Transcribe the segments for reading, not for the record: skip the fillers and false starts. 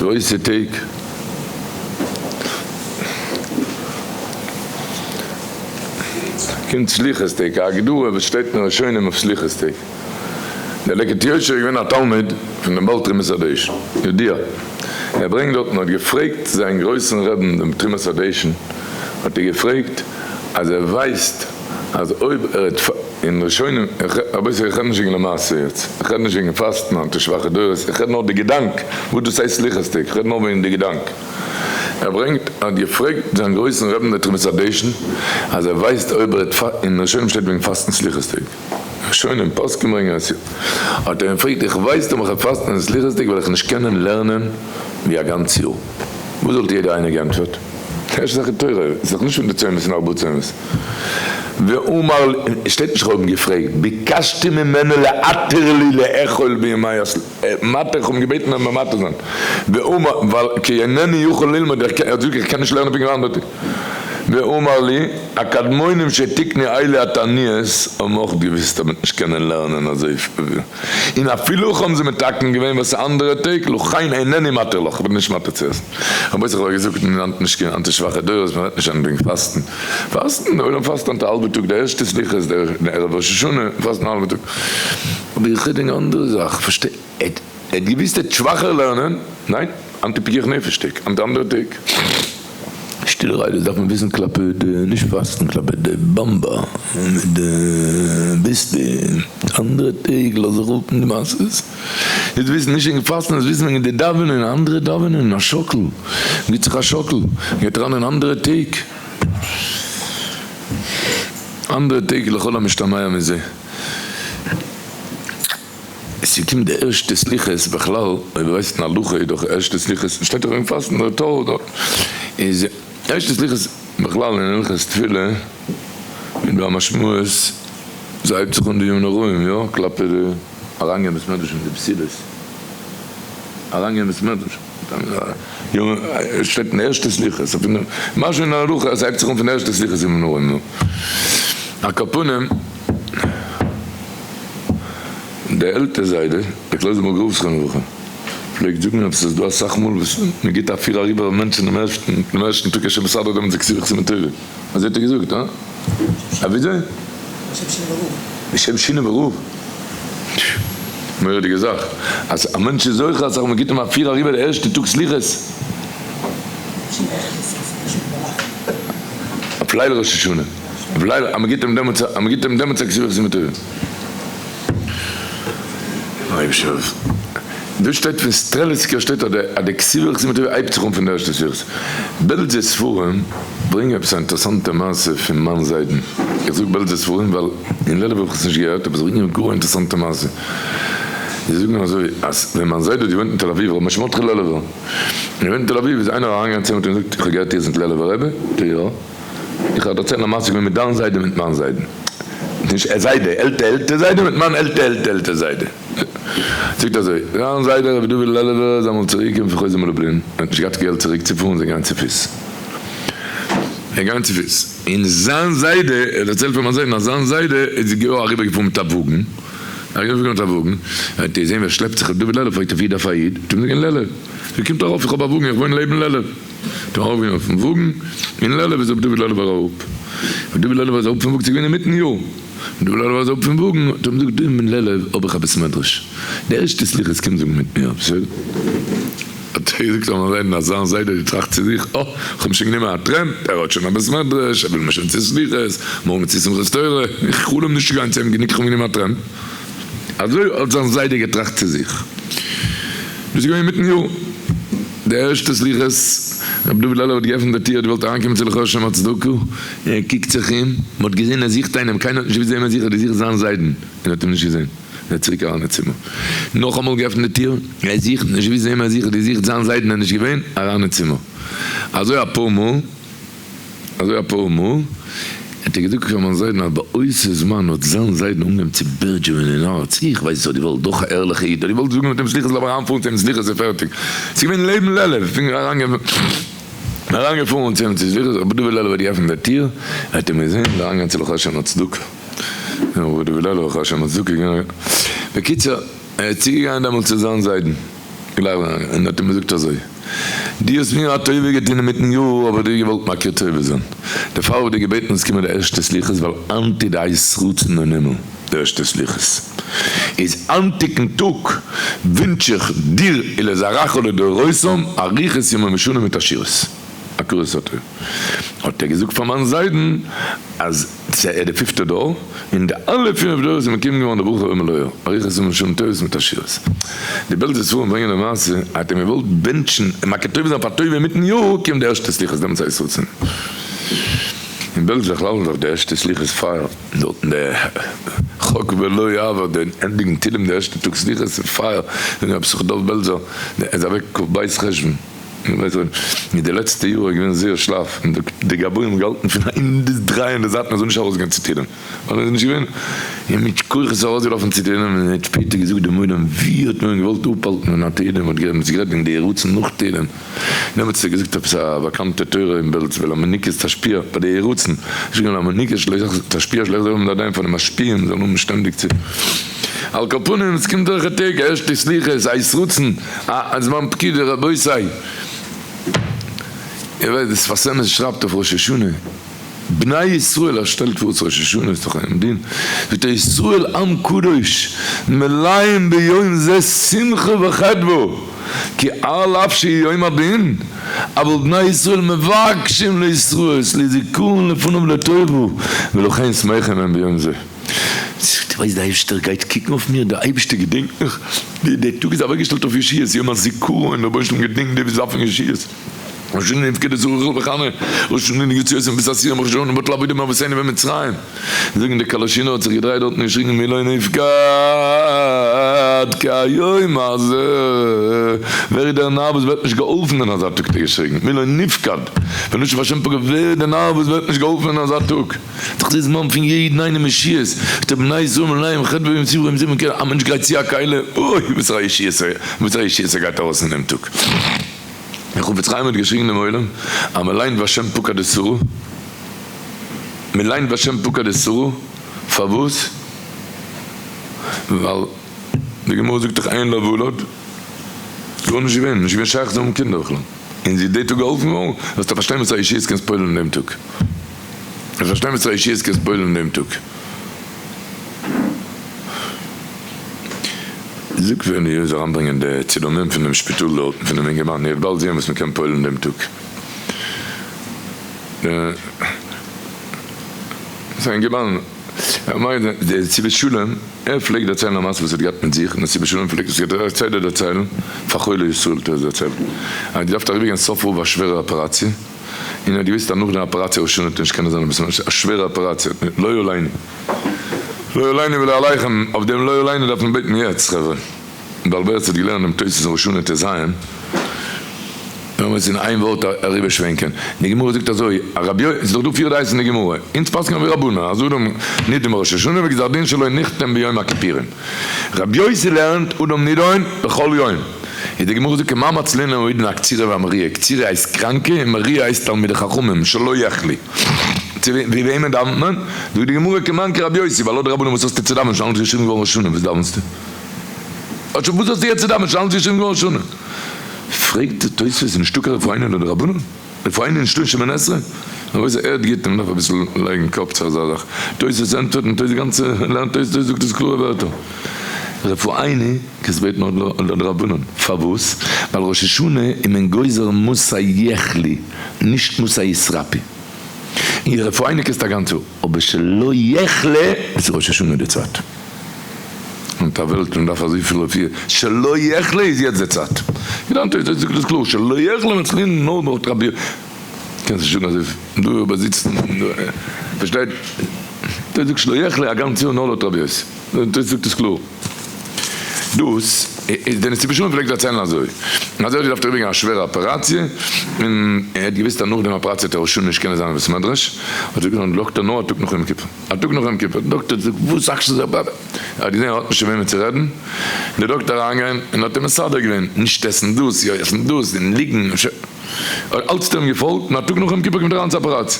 גרויסע טעג. קומט סליחות טעג, א הגדרה וואס שטייט אין ראשונים אויף סליחות טעג. דער לקט יושר איז געווען א תלמיד פון דעם בעל תרומת הדשן, ידוע. ער ברענגט דארטן האט געפרעגט זיין גרויסן רעבן דעם תרומת הדשן האט ער געפרעגט אז ער ווייסט אז אויב ער האט אין ראשונים, רבותי איך רעד נישט וועגן למעשה יעצט, איך רעד נישט וועגן פאסטן היינט איז שוואכע דורות, איך רעד נאר די געדאנק וואס דאס הייסט סליחות טעג, איך רעד נאר וועגן די געדאנק. ער ברענגט ער האט געפרעגט זיין גרויסן רעבן דער תרומת הדשן אז ער ווייסט אויב ער האט אין ראשונים שטייט וועגן פאסטן סליחות טעג. ראשונים פוסקים ברענגען עס יא. האט ער אים געפרעגט, איך ווייס דאך איך פאסט אין סליחות טעג וועל איך נישט קענען לערנען ווי א גאנץ יאר. וואס וואלט יעדער איינער געענטפערט? די ערשטע זאך איז תורה, איז דאך נישט פון די צומות און ארבעה צומות. ואמר לי, שטייט נישט איך האב אים געפרעגט, ביקשתי ממנו להתיר לי לאכול בימי מתיר, איך האב אים געבעטן ער זאל מיר מתיר זיין. ואמר, ווייל כי אינני יכול ללמוד, ער האט געזאגט איך קען נישט לערנען פונקט ווי אנדערע. ואמר לי, הקדמונים שתיקנו אלה התעניות האבן אויך געוויסט אז מ'וועט נישט קענען לערנען אזוי און אפילו אויך האבן זיי מתקן געווען וואס אנדערע טעג, לכן אינני מתיר לך, כ'בין נישט מתיר צו עסן. רבותי איך האב געזאגט אין היינט נישט קיין היינט איז שוואכע דורות מ'רעדט נישט היינט וועגן פאסטן, פאסטן די עולם פאסט היינט א האלבע טאג די ערשטע סליחות די ערב ראש השנה פאסט מען א האלבע טאג, אבער איך רעד וועגן אנדערע זאך, פארשטיי. ער האט געוויסט ער וועט שוואכער לערנען, ניין? אנטי פיקוח נפש טעג, אנטי אנדערע טעג. שטילערהייט דאס דארף מען וויסן כלפי די נישט פאסטן, כלפי די באמבע מיט די ביסלי, אנדערע טעג לאז זיך אפ פון די מעשות. יעצט וויסן נישט וועגן פאסטן, עס וויסן וועגן די דאווענען, אנדערע דאווענען, א שאקל, גיט זיך א שאקל, גייט אריין אין אנדערע טעג, אנדערע טעג לכל המשתמע מזה. ס'קומט די ערשטע סליחות בכלל, אויב ווייסט אין הלכה איז דאך ערשטע סליחות, שטייט דאך וועגן פאסטן דער טור דארט, איז ערשטע סליחות בכלל אין הלכות תפילה איז דא א משמעות, ס'הייבט זיך אן די ימים נוראים יא, כלפי די אריינגיין בית מדרש מיט די פסילות, אריינגיין בית מדרש, שטייט אין ערשטע סליחות, משמע אין הלכה אז ס'הייבט זיך אן פון ערשטע סליחות ימים נוראים, נו, על כל פנים. דער עלטער זיידע, דער קלויזענבורגער רב זכרונו לברכה, פלעגט זאגן אז עס איז דא אסאך מאל וואס מען גיבט א פיר אריבער א מענטש אינעם ערשטן דעם ערשטן טאג איז שוין מסדר דעמאלטס די כתיבה וחתימה טובה. אזוי האט ער געזאגט, הא? א וויאזוי? בשם שינאווער רב. בשם שינאווער רב. מורא'דיגע זאך, אז א מענטש איז זוכה אסאך מען גיבט אים א פיר אריבער די ערשטע טאג סליחות. אויף ליל ראש השנה. אויף ליל, אז מען גיבט אים דעמאלטס, אז מען גיבט אים דעמאלטס א כתיבה וחתימה טובה. אויבערשטער דא שטייט פון סטרעליסקער שטייט אז די כתיבה וחתימה טובה הייבט זיך אן פון די ערשטע סליחות. בעלזע ספרים ברענגען עפעס א אינטערעסאנטע מעשה פון מיין זיידן, איך זאג בעלזע ספרים ווייל אין לעלוב האב איך עס נישט געהערט אבער זיי ברענגען גאר א אינטערעסאנטע מעשה, זיי זאגן אזוי אז ווען מיין זיידע האט געוואוינט אין תל אביב, ר' משה מרדכי לעלובער, געוואוינט אין תל אביב איז איינער אריינגעגאנגען צו אים און האט אים געזאגט איך האב געהערט איר זענט לעלובער רבי? זאגט ער יא. איך וועל דערציילן א מעשה געווען מיט דיין זיידע מיט מיין זיידן, נישט זיידע, עלטע עלטע זיידע מיט מיין עלטע עלטע עלטע זיידע. זאגט אזוי, דיין זיידע רבי דוד לעלובער איז אמאל צוריק געקומען פון חוזה מלובלין, ער האט נישט געהאט געלט צוריק צו פארן, איז ער געגאנגען צופיס. ער איז געגאנגען צופיס, און זיין זיידע, ער דערציילט פאר מיין זיידן אז זיין זיידע איז גאר אריבער געפארן מיט א וואגן, אריבער געפארן מיט א וואגן, ער האט געזען ווי ער שלעפט זיך רבי דוד לעלוב, פרעגט ער ווי דארף א איד, האט ער אים געזאגט אין לעלוב, זאגט קומט ארויף איך האב א וואגן איך וואוין לעבן לעלוב. דער אויבן אויפן וואגן אין לעלוב איז רבי דוד לעלובער אראפ. רבי דוד לעלובער איז אראפ פון וואגן, ס'איז געווען אינמיטן יאר. רבי דוד לעלובער איז אראפ פון וואגן, האט ער אים געזאגט, דא אין לעלוב האב איך א בית מדרש, די ערשטע סליחות קום זאגן מיט מיר, בסדר? האט ער געזאגט פאר מיין זיידן אז זיין זיידע האט געטראכט צו זיך, אה, איך האב שוין גענומען א טרעמפ, ער האט שוין א בית מדרש, ער וויל מיר שוין צו סליחות, מארגן צו שמחת תורה, איך חלום נישט צו גיין צו אים, גענוג איך האב גענומען א טרעמפ. אזוי האט זיין זיידע געטראכט צו זיך. דאס איז געווען אינמיטן יאר. די ערשטע סליחות, רבי דוד לעלוב האט געעפנט די טיר, האט געוואלט אריינקומען צו לכאורה שם הצדקה, ער קוקט זיך אום, מען האט געזען ער זוכט איינעם, קיינער האט נישט געוואוסט וועם ער זוכט, ער האט געזוכט זיין זיידן, און האט אים נישט געזען, ער איז צוריק אריין אין צימער, נאכאמאל געעפנט די טיר, ער זוכט, נישט געוואוסט וועם ער זוכט, האט געזוכט זיין זיידן, ער איז נישט געווען, אריין אין צימער. אזוי אפאר מאל. אזוי אפאר מאל האט ער געזאגט פאר מיין זיידן אז באותו זמן האט זיין זיידן אנגעהויבן צו בערדזשעווען אין הארץ, איך ווייס האט געוואלט דאך א ערליכע איד האט געוואלט זאגן מיט אים סליחות לאמיר אריינפארן צו אים סליחות און פערטיג, ס'איז געווען לעבן לעלוב, פון אריינגעפארן צו אים צו סליחות, רבי דוד לעלוב האט געעפנט די טיר, ער האט אים געזען איז אריינגעגאנגען צו לך השם הצדקה, רבי דוד לעלוב לך השם הצדקה, בקיצור ער איז צוגעגאנגען דעמאלטס צו זיין זיידן. גלייך און האט אים געזאגט אזוי, דו האסט מיר א טובה געטון אינמיטן יאר האב איך דיר געוואלט מכיר טובה זיין, דערפאר האב איך דיר געבעטן זאלסט קומען די ערשטע סליחות ווייל היינט איז די עת רצון אין הימל, די ערשטע סליחות איז היינטיגן טאג, ווינטש איך דיר ולזרעך ולדורותם אריכות ימים ושנים מיט עשירות, הכרת הטוב האט ער געזאגט פאר מיין זיידן אז. ס'איז ער די פיפטע דור, און די אלע פינף דורות איז מקוים געווארן די ברכה ומלואה, אריכות ימים ושנים טובות מיט עשירות. די בעלזער ספרים ברענגען די מעשה, האט אים געוואלט בענטשן און מכיר טוב זיין פאר טובה אינמיטן יאר, קומט די ערשטע סליחות דעמאלטס הייסט רצון. אין בעלז בכלל איז דאך די ערשטע סליחות פייער, דארטן די חק ולא יעבור, די ענדיגן תהילים די ערשטע טאג סליחות איז פייער, זאגן רבי יששכר דוב בעלזער, איז אוועק כ"ב חשוון. אין די לעצטע יאר איז געווען זייער שלאף און די גבאים האבן געהאלטן פון איין ביז דריי אין די זייטן ער זאל נישט ארויסגיין צו תהילים ווייל ער איז נישט געווען און מיט כוחות איז ארויסגעלאפן צו תהילים און ער האט שפעטער געזאגט דעם עולם ווי האט מען אים געוואלט אפהאלטן ווען א תהילים האט גערעדט מ'האט גערעדט וועגן די רצון נאך תהילים דעמאלטס האט ער געזאגט עפעס א באקאנטע תורה אין בעלז ועל המניקות תשפיע ביי די רצון זאגן על המניקות תשפיע שלא יחזור לידיים פאר די משפיעים זאלן האבן שטענדיג צו על כל פנים עס קומט אזעלכע טעג ערשטע סליחות עת רצון א זמן פקידה רבותי איר ווייסט די שפת אמת שרייבט אויף ראש השנה בני ישראל ער שטעלט פאר צו ראש השנה איז דאך א יום דין זאגט ער ישראל עם קדוש מלאים ביום זה שמחה וחדוה כי על אף שהוא יום הדין אבל בני ישראל מבקשים להתראות לזכרון לפניו לטובה ולכן שמחים הם ביום זה. דו ווייסט די אייבערשטער גייט קוקן אויף מיר, די אייבערשטער געדענקט מיך, די טאג איז אוועקגעשטעלט אויף ישועות, יום הזיכרון, דער רבונו של עולם געדענקט די וואס דארפן ישועות, ראש השנה נפקדת רחל וחנה, ראש השנה יציאת מבית האסורים, ראש השנה בטלה עבודה מאבותינו במצרים, זאגן די קאלאשינער האט זיך געדרייט דארטן און געשריגן מי לא נפקד כהיום הזה, ווער איז דער נאר וואס ווערט נישט געהאלפן אין אזא טאג האט ער געשריגן, מי לא נפקד, ונשב השם פקד, ווער איז דער נאר וואס ווערט נישט געהאלפן אין אזא טאג. דאך די זמן פון יעדן איינעם ישועות, שטייט בני ישראל מלאים חדוה ויציב רעים זיבן קען א מענטש גרייט צו א כלי, אוי וואסערע ישועות ער וואסערע ישועות ער גייט ארויס אין דעם טאג. דער חפץ חיים האט געשריגן דעם עולם אז מען ליינט והשם פקד את שרה, מען ליינט והשם פקד את שרה, פארוואס? ווייל די גמרא זאגט דאך אין לה ולד, גארנישט געווען, נישט געווען שייך צו האבן קינדער בכלל, און זי איז די טאג געהאלפן געווארן, זאלסטו פארשטיין וואסערע ישועות קענסט פועל'ן אין דעם טאג. איך פארשטיי וואס ר' ישעי'ס קענסט פועל'ן אין דעם טאג. זאג ווען איר זאל אריינברענגען די צילומים פון דעם שפיטאל דארטן פון דעם אינגערמאן איר וועט באלד זעהן וואס מען קען פועל'ן דעם טאג. ס'איז א אינגערמאן ער מיינט די נתיבות שלום ער פלעגט דערציילן א מעשה וואס ער האט געהאט מיט זיך נתיבות שלום פלעגט עס כסדר דערציילן פאר חולי ישראל האט ער עס דערציילט ער האט געדארפט אריבערגיין סוף אב א שווערע אפעראציע. און ער האט געוויסט אז נאך די אפעראציע ראש השנה וועט ער נישט קענען זיין אין בית מדרש, א שווערע אפעראציע, לא עלינו, לא עלינו ולא עליכם, אויף דעם לא עלינו דארף מען בעטן יעצט, חברה, בעל בערץ האט געלערנט דעם תוס' אין ראש השנה ט ז, לאמיר עס אין איין ווארט אריבערשווענקען, די גמרא זאגט אזוי, א רבי יו, ס'איז דאך דא פיר דעות אין די גמרא, אונז פסק'נען ווי רבנן, אז אדם נידון בראש השנה וגזר דין שלו נחתם ביום הכיפורים, רבי יוסי לערנט אדם נידון בכל יום. איז די גמרא זאגט כמה מצלינן האידנא הקצירה והמריעה, קצירה הייסט קראנקע און מריעה הייסט תלמידי חכמים שלא יחלו. צו ווי וועמען דאווענט מען? זאגט די גמרא כמאן כרבי יוסי, ווייל לויט די רבנן וואס האסטו צו דאווענען שוין אלץ געשריבן געווארן ראש השנה וואס דאווענסטו? וואס האסטו יעצט צו דאווענען שוין אלץ געשריבן געווארן ראש השנה? פרעגט תוספות איז נישטא קיין רפואה לויט די רבנן? רפאינו נישטא אין שמונה עשרה? רבותי הערט גוט מען דארף אביסל לייגן קאפ צו אזא זאך, תוס' ענטפערט און תוס' גאנצע לערנט תוס' תוס' זאגט עס קלארע ווערטער, רפאינו קענסט בעטן נאר לדרבנן, פארוואס? ווייל ראש השנה איז מען גוזר מתי יחלו נישט מתי יתרפאו, און רפאינו קענסטו א גאנץ יאר, אבער שלא יחלה איז ראש השנה די צייט. און א וועלט מען דארף אזויפיל רפואה, שלא יחלה איז יעצט די צייט. געדאנק תוס' זאגט דאס קלאר, שלא יחלה מצלין נאר דורך רבי, קענסט נישט זאגן אזוי דא באזיצן פארשטייט, תוס' זאגט שלא יחלה א גאנץ יאר נאר לויט רבי יוסי, תוס' זאגט עס קלאר. דאס איז דער נתיבות שלום פלעגט דערציילן אזוי, אז ער האט געדארפט אריבערגיין א שווערע אפעראציע, און ער האט געוויסט אז נאך דעם אפעראציע וועט ער שוין נישט קענען זיין אין בית מדרש, האט ער געזאגט דאקטער נאר א טאג נאך יום כיפור. א טאג נאך יום כיפור, דאקטער זאגט וואס האקסטו זיך באבע? ער האט געזען ער האט נישט צו וועמען צו רעדן, דער דאקטער אריינגיין און האט אים מסדר געווען, נישט עסן דאס, יא עסן דאס, און ליגן, האט אלץ אים געפאלגט, און א טאג נאך יום כיפור קומט ער אריין צו אפעראציע.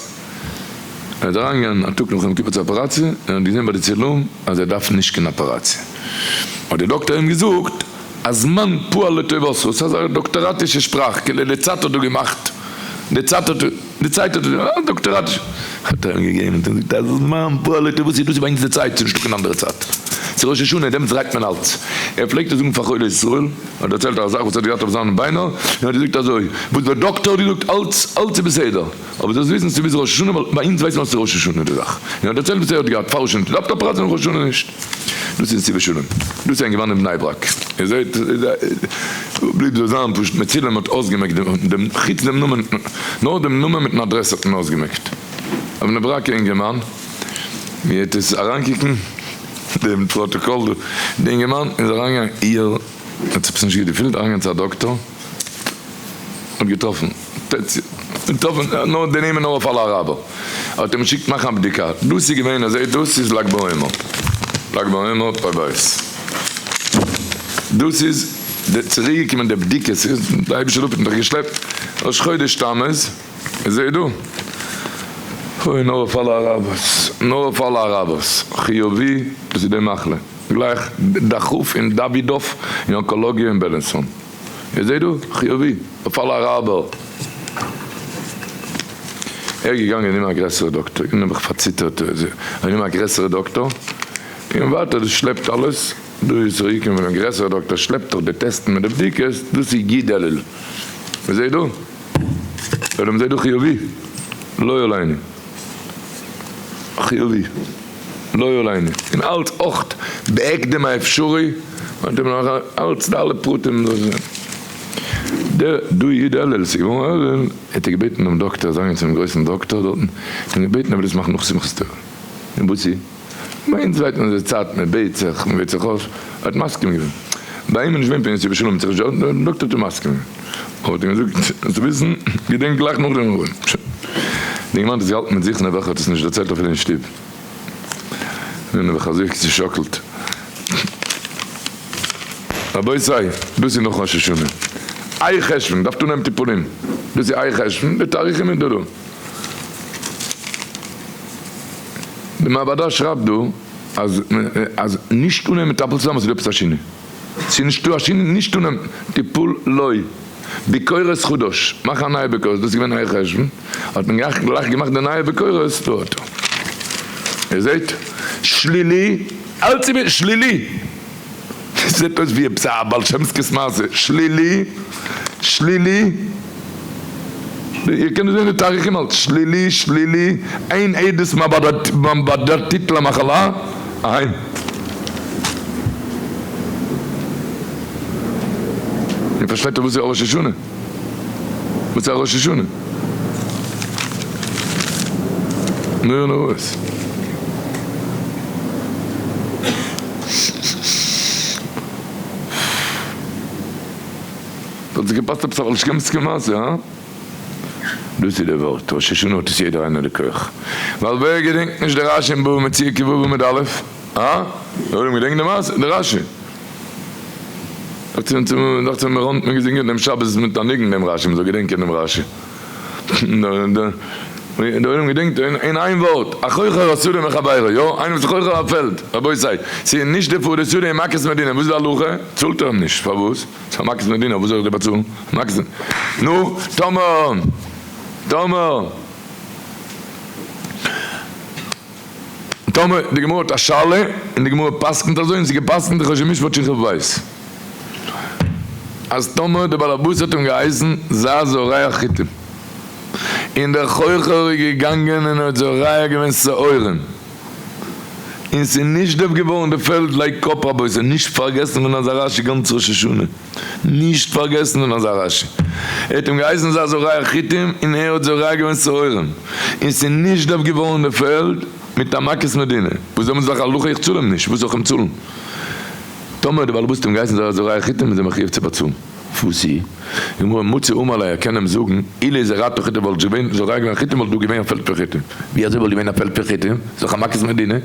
ער איז אריינגעגאנגען א טאג נאך יום כיפור צו אפעראציע, און האט געזען ביי די צילום אז ער דארף נישט קיין אפעראציע. האט דער דאקטער אים געזאגט. הזמן פועל לטובתך, ס'איז אזא דאקטאראטישע שפראך, כאילו די צייט האט דא געמאכט, די צייט האט, די צייט האט, א דאקטאראטישע, האט ער אים געגעבן און געזאגט הזמן פועל לטובתך, דאס איז ביי אונז די צייט, ס'איז נישטא קיין אנדערע צייט, ס'איז ראש השנה, דעמאלטס דרייט מען אלץ, ער פלעגט עס זאגן פאר חולי ישראל, ער האט דערציילט א זאך וואס ער האט געהאט אויף זיינע ביינער, און ער האט געזאגט אזוי, וואס דער דאקטאר האט געזאגט, אלץ, אלץ איז בסדר. אבער זאלסט וויסן ס'איז ביז ראש השנה ווייל ביי אונז ווייסט מען אז ס'איז ראש השנה די זאך. און ער דערציילט וואס ער האט געהאט פאר ראש השנה, דארף אפראט זיין ראש השנה נישט. דאס איז נתיבות שלום. דאס איז געווארן אין בני ברק. איר זעהט בליב זאל זיין פשוט מצולם האט אויסגעמעקט דעם חוץ דעם נאמען נאר דעם נאמען מיטן אדרעס האט מען אויסגעמעקט. א בני ברק'ע אינגערמאן מ'וועט עס אריינקוקן דעם פראטאקאל דא. די אינגערמאן איז אריינגעגאנגען איר האט זיך עפעס נישט גוט געפילט אריינגעגאנגען צו א דאקטאר האט געטראפן געטראפן נאר די נעמען נאר אויף אלע אראבער האט אים געשיקט מאכן א בדיקה דאס איז געווען אזוי דאס איז לג בעומר לג בעומר ביי ווייס דאס איז די צוריק געקומען די בדיקה ס'איז די אייבישטער האט מיך געשלעפט ראש חודש תמוז איז דא אוי נאר אויף אלע אראבערס נאר אויף אלע אראבערס חיובי דאס איז די מחלה גלייך דחוף אין דאווידאף אין אנקאלאגיע אין בעלענסאן. איר זעט דא? חיובי, אויף אלע אראבער. ער איז געגאנגען נעמען א גרעסערע דאקטער, איך בין נעבעך פארציטערט, ער נעמען א גרעסערע דאקטער, און ווייטער דאס שלעפט אלעס, דא איז צוריק געקומען פונעם גרעסערע דאקטער, שלעפט דאך די טעסטן מיט די בדיקות, דאס איז י אלול, מען זעט דא? אדער מען זעט דא חיובי? לא עלינו. חיובי. לא עלינו, און אלץ אויך בהקדם האפשרי, האט ער נאך אלץ די אלע פרטים דער דא י אלול, ס'איז געווארן אלול, האט ער געבעטן דעם דאקטער, איז אריינגעגאנגען צום גרויסן דאקטער דארטן, האט אים געבעטן ער וויל עס מאכן נאך שמחת תורה, און וואס איז? ביי אונז ווייט מען די צייט, מען בעט זיך, מען בעט זיך אויס, ער האט מסכים געווען, ביי אים איז נישט געווען פניות ירושלים, האט זיך נישט דער דאקטער האט אים מסכים געווען, אבער האט אים געזאגט, זאלסטו וויסן, געדענק גלייך נאך דעם ארון, שוין, די אינגערמאן האט עס געהאלטן מיט זיך נעבעך, האט עס נישט דערציילט אפילו אין שטוב. און האב איך אזוי צושאקלט. רבותי, דאס איז נאך ראש השנה. איי חשוון, דארפט אנהייבן טיפולים. דאס איז איי חשוון, די תאריכים איז דא דא. די מעבדה שרייבט דא אז אז נישט אנהייבן מטפל צו זיין ווייל ס'איז דא עפעס א שינוי. ס'איז נישטא א שינוי, נישט אנהייבן טיפול לא. ביקורת חדש, מאך א נייע ביקורת, דאס איז געווען איי חשוון. האט מען גלייך געמאכט די נייע ביקורת דא האט ער. איר זעהט? שלילי, אלץ איבער שלילי! זעט אויס ווי עפעס א בעל שם'סקעס מעשה, שלילי, שלילי, איר קענט דא זעהן די תאריכים אלץ שלילי, שלילי, אין עדות מעבדתית למחלה, אהיים. איר פארשטייט דאך וואס איז א ראש השנה? וואס איז א ראש השנה? נורא נוראות. ס'האט זיך געפאסט עפעס א בעל מעשה, הא? דאס איז די ווארט, ראש השנה האט עס יעדער איינער די כח. ווייל ווער געדענקט נישט די רשי אין בבא מציעא ק ו עמוד א'? הא? דער עולם געדענקט די מעשה? די רשי? דאכט זיך מירון האט מען געזינגען דעם שבת מיט א ניגון דעם רשי, מ'זאל געדענקען דעם רשי. דער עולם געדענקט אין איין ווארט, החוכר השדה מחבירו, יא, איינער וואס איז חוכר א פעלד, רבותי, ס'איז נישט די פאר די שדה אין מכת מדינה, וואס איז די הלכה? צאלט ער אים נישט, פארוואס? ס'איז א מכת מדינה, וואס זאל איך דיר באצאלן? מכת נו, טאמער, טאמער. טאמער די גמרא האט א שאלה און די גמרא פסקנט אזוי און ס'איז געפסקנט אין חושן משפט שכ ב אז טאמער די בעל הבית האט אים געהייסן זיי זורע חיטים און דער חוכר איז געגאנגען און האט זורע געווען שעורים און ס'איז נשדף געווארן די פעלד לייג קאפ רבותי נישט פארגעסן פון אזא רשי גאנץ ראש השנה. נישט פארגעסן פון אזא רשי. ער האט אים געהייסן זיי זורע חיטים און ער האט זורע געווען שעורים, און ס'איז נשדף געווארן די פעלד מיט א מכת מדינה, וואס דעמאלטס איז דאך הלכה איך צאל אים נישט, וואס זאל איך אים צאלן? טאמער האט די בעל הבית אים געהייסן זיי זורע חיטים איז ער מחויב צו באצאלן. וואס איז? גמרא מצי אמר ליה ער קען אים זאגן, אילו זרעת חיטים וואלט געווען זורע געווען חיטים וואלט דא געווען א פעלד פון חיטים, ווי אזוי וואלט געווען א פעלד פון חיטים? ס'איז דאך א מכת מדינה.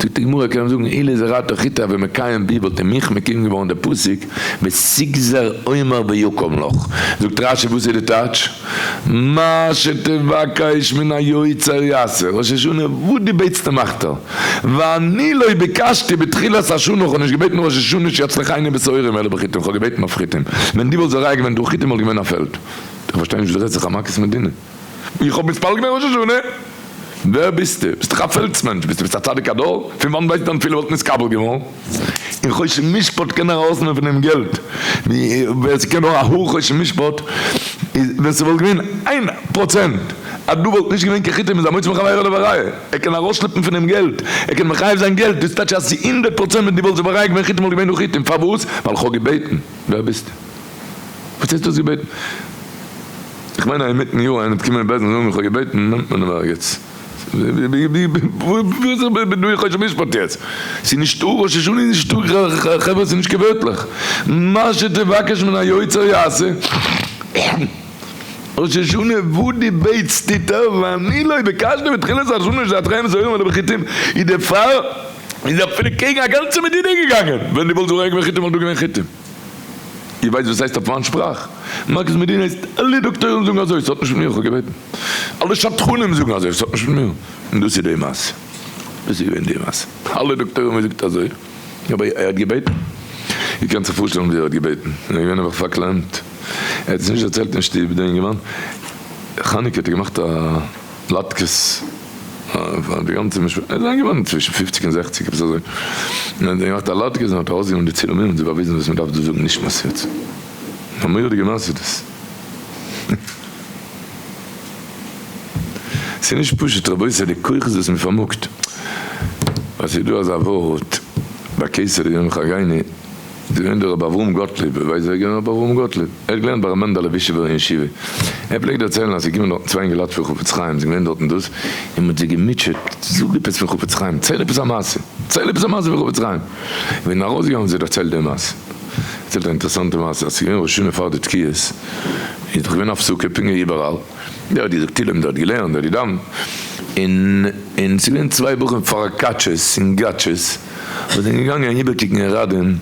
זאגט די גמרא ער קען אים זאגן, אילו זרעת חיטה הוה מקיים בי וואלט אין מיך מקוים געווארן דער פסוק ותגזר אומר ויקם לך, זאגט רשי וואס איז די טייטש? מה שתבקש מן היוצר יעשה, ראש השנה וואס דו בעטסט אים מאכט ער, ואני לא ביקשתי בתחילת השנה, איך האב נישט געבעטן ראש השנה שיצליחני בשעורים אלא בחיטים, איך האב געבעטן אויף חיטים, ווען דו וואלסט זורע געווען דא חיטים וואלט געווען א פעלד. איך פארשטיי נישט וואס דו רעדסט זיך א מכת מדינה. איך האב מתפלל געווען ראש השנה? ווער ביסטו? ביסט דאך א פעלדס מענטש, ביסטו ביסט א צדיק הדור? פון וואנט ווייסטו דיין תפילה וואלט נתקבל געווארן? און חושן משפט קען ער ארויסנעמען פון דעם געלט, ווער ס'קען נאר א האר חושן משפט, איז ווען ס'וואלט געווען איין פראצענט אז דא וואלט נישט געווען קיין חיטים איז המוציא מחבירו לבריה, ער קען ארויסשלעפן פון דעם געלט, ער קען מחייב זיין געלט, דאס טייטש אז ס'איז 100% ווען דו וואלסט זורע געווען חיטים וואלט געווען דא חיטים, פארוואס? ווייל כ'האב געבעטן. ווער ביסטו? וואס האסטו דאס געבעטן? איך מיין אז אינמיטן יאר איינער וועט קומען אין בית דין זאגן איך האב געבעטן נעמט מען אים ערגעץ. ווי איז דא חושן משפט יעצט? ס'איז נישטא ראש השנה איז נישטא חברה ס'איז נישט קיין ווערטלעך מה שתבקש מן היוצר יעשה ראש השנה וואס דו בעטסט טוט ער ואני לא ביקשתי בתחילת השנה שיצליחני בשעורים אלא בחיטים איז דערפאר איז אפילו קעגן א גאנצע מדינה געגאנגען ווען דו וואלסט זורע געווען חיטים וואלט דא געווען חיטים. איר ווייסט וואס הייסט אויף מיין שפראך? מכת מדינה הייסט אלע דאקטוירים זאגן אזוי, ס'האט נישט מיט מיר, איך האב געבעטן. אלע שדכנים זאגן אזוי, ס'האט נישט מיט מיר. און דאס איז די מעשה. דאס איז געווען די מעשה. אלע דאקטוירים האבן געזאגט אזוי, אבער ער האט געבעטן. איר קענט זיך פארשטעלן ווי ער האט געבעטן. ער איז געווען נעבעך פארקלעמט. ער האט עס נישט דערציילט אין שטוב, דער אינגערמאן. חנוכה האט ער געמאכט א לאטקעס. פאר די גאנצע משפחה, ער איז לאנג געווארן צווישן פופציג און זעכציג עפעס אזוי, און האט געמאכט א לאטקעס און האט ארויסגענומען די צילומים און זיי באוויזן וואס מען דארף דא זאגן נשמת יעצט, א מורא'דיגע מעשה דאס. ס'איז נישט פשוט רבותי די כוחות וואס מען פארמאגט, ווייל ס'איז דא אזא ווארט בכסה ליום חגינו, איז געווען דער רבי אברהם גאטליב, איר ווייסט ווער איז געווען רבי אברהם גאטליב? ער האט געלערנט ביי ר' מענדעלע ווישעווער אין ישיבה, ער פלעגט דערציילן אז ס'איז געקומען דארטן צוויי אינגעלייט פון חפץ חיים, זיי געווען דארטן דאס, און מ'האט זיי געמוטשעט, זאג עפעס פון חפץ חיים, דערצייל עפעס א מעשה, דערצייל עפעס א מעשה פון חפץ חיים, ווען ארויסגעגאנגען האבן זיי דערציילט די מעשה, דערציילט א אינטערעסאנטע מעשה, אז ס'איז געווען ראש השנה פאר די תקיעות, איז דאך געווען הפסקה פונקט ווי איבעראל, דער האט געזאגט תהילים, דער האט געלערנט, דער האט געדאוונט, און און ס'איז געווען צוויי בחורים פארקאטשעס און גאטשעס, וואס זענען געגאנגען איבערקוקן אין ראדין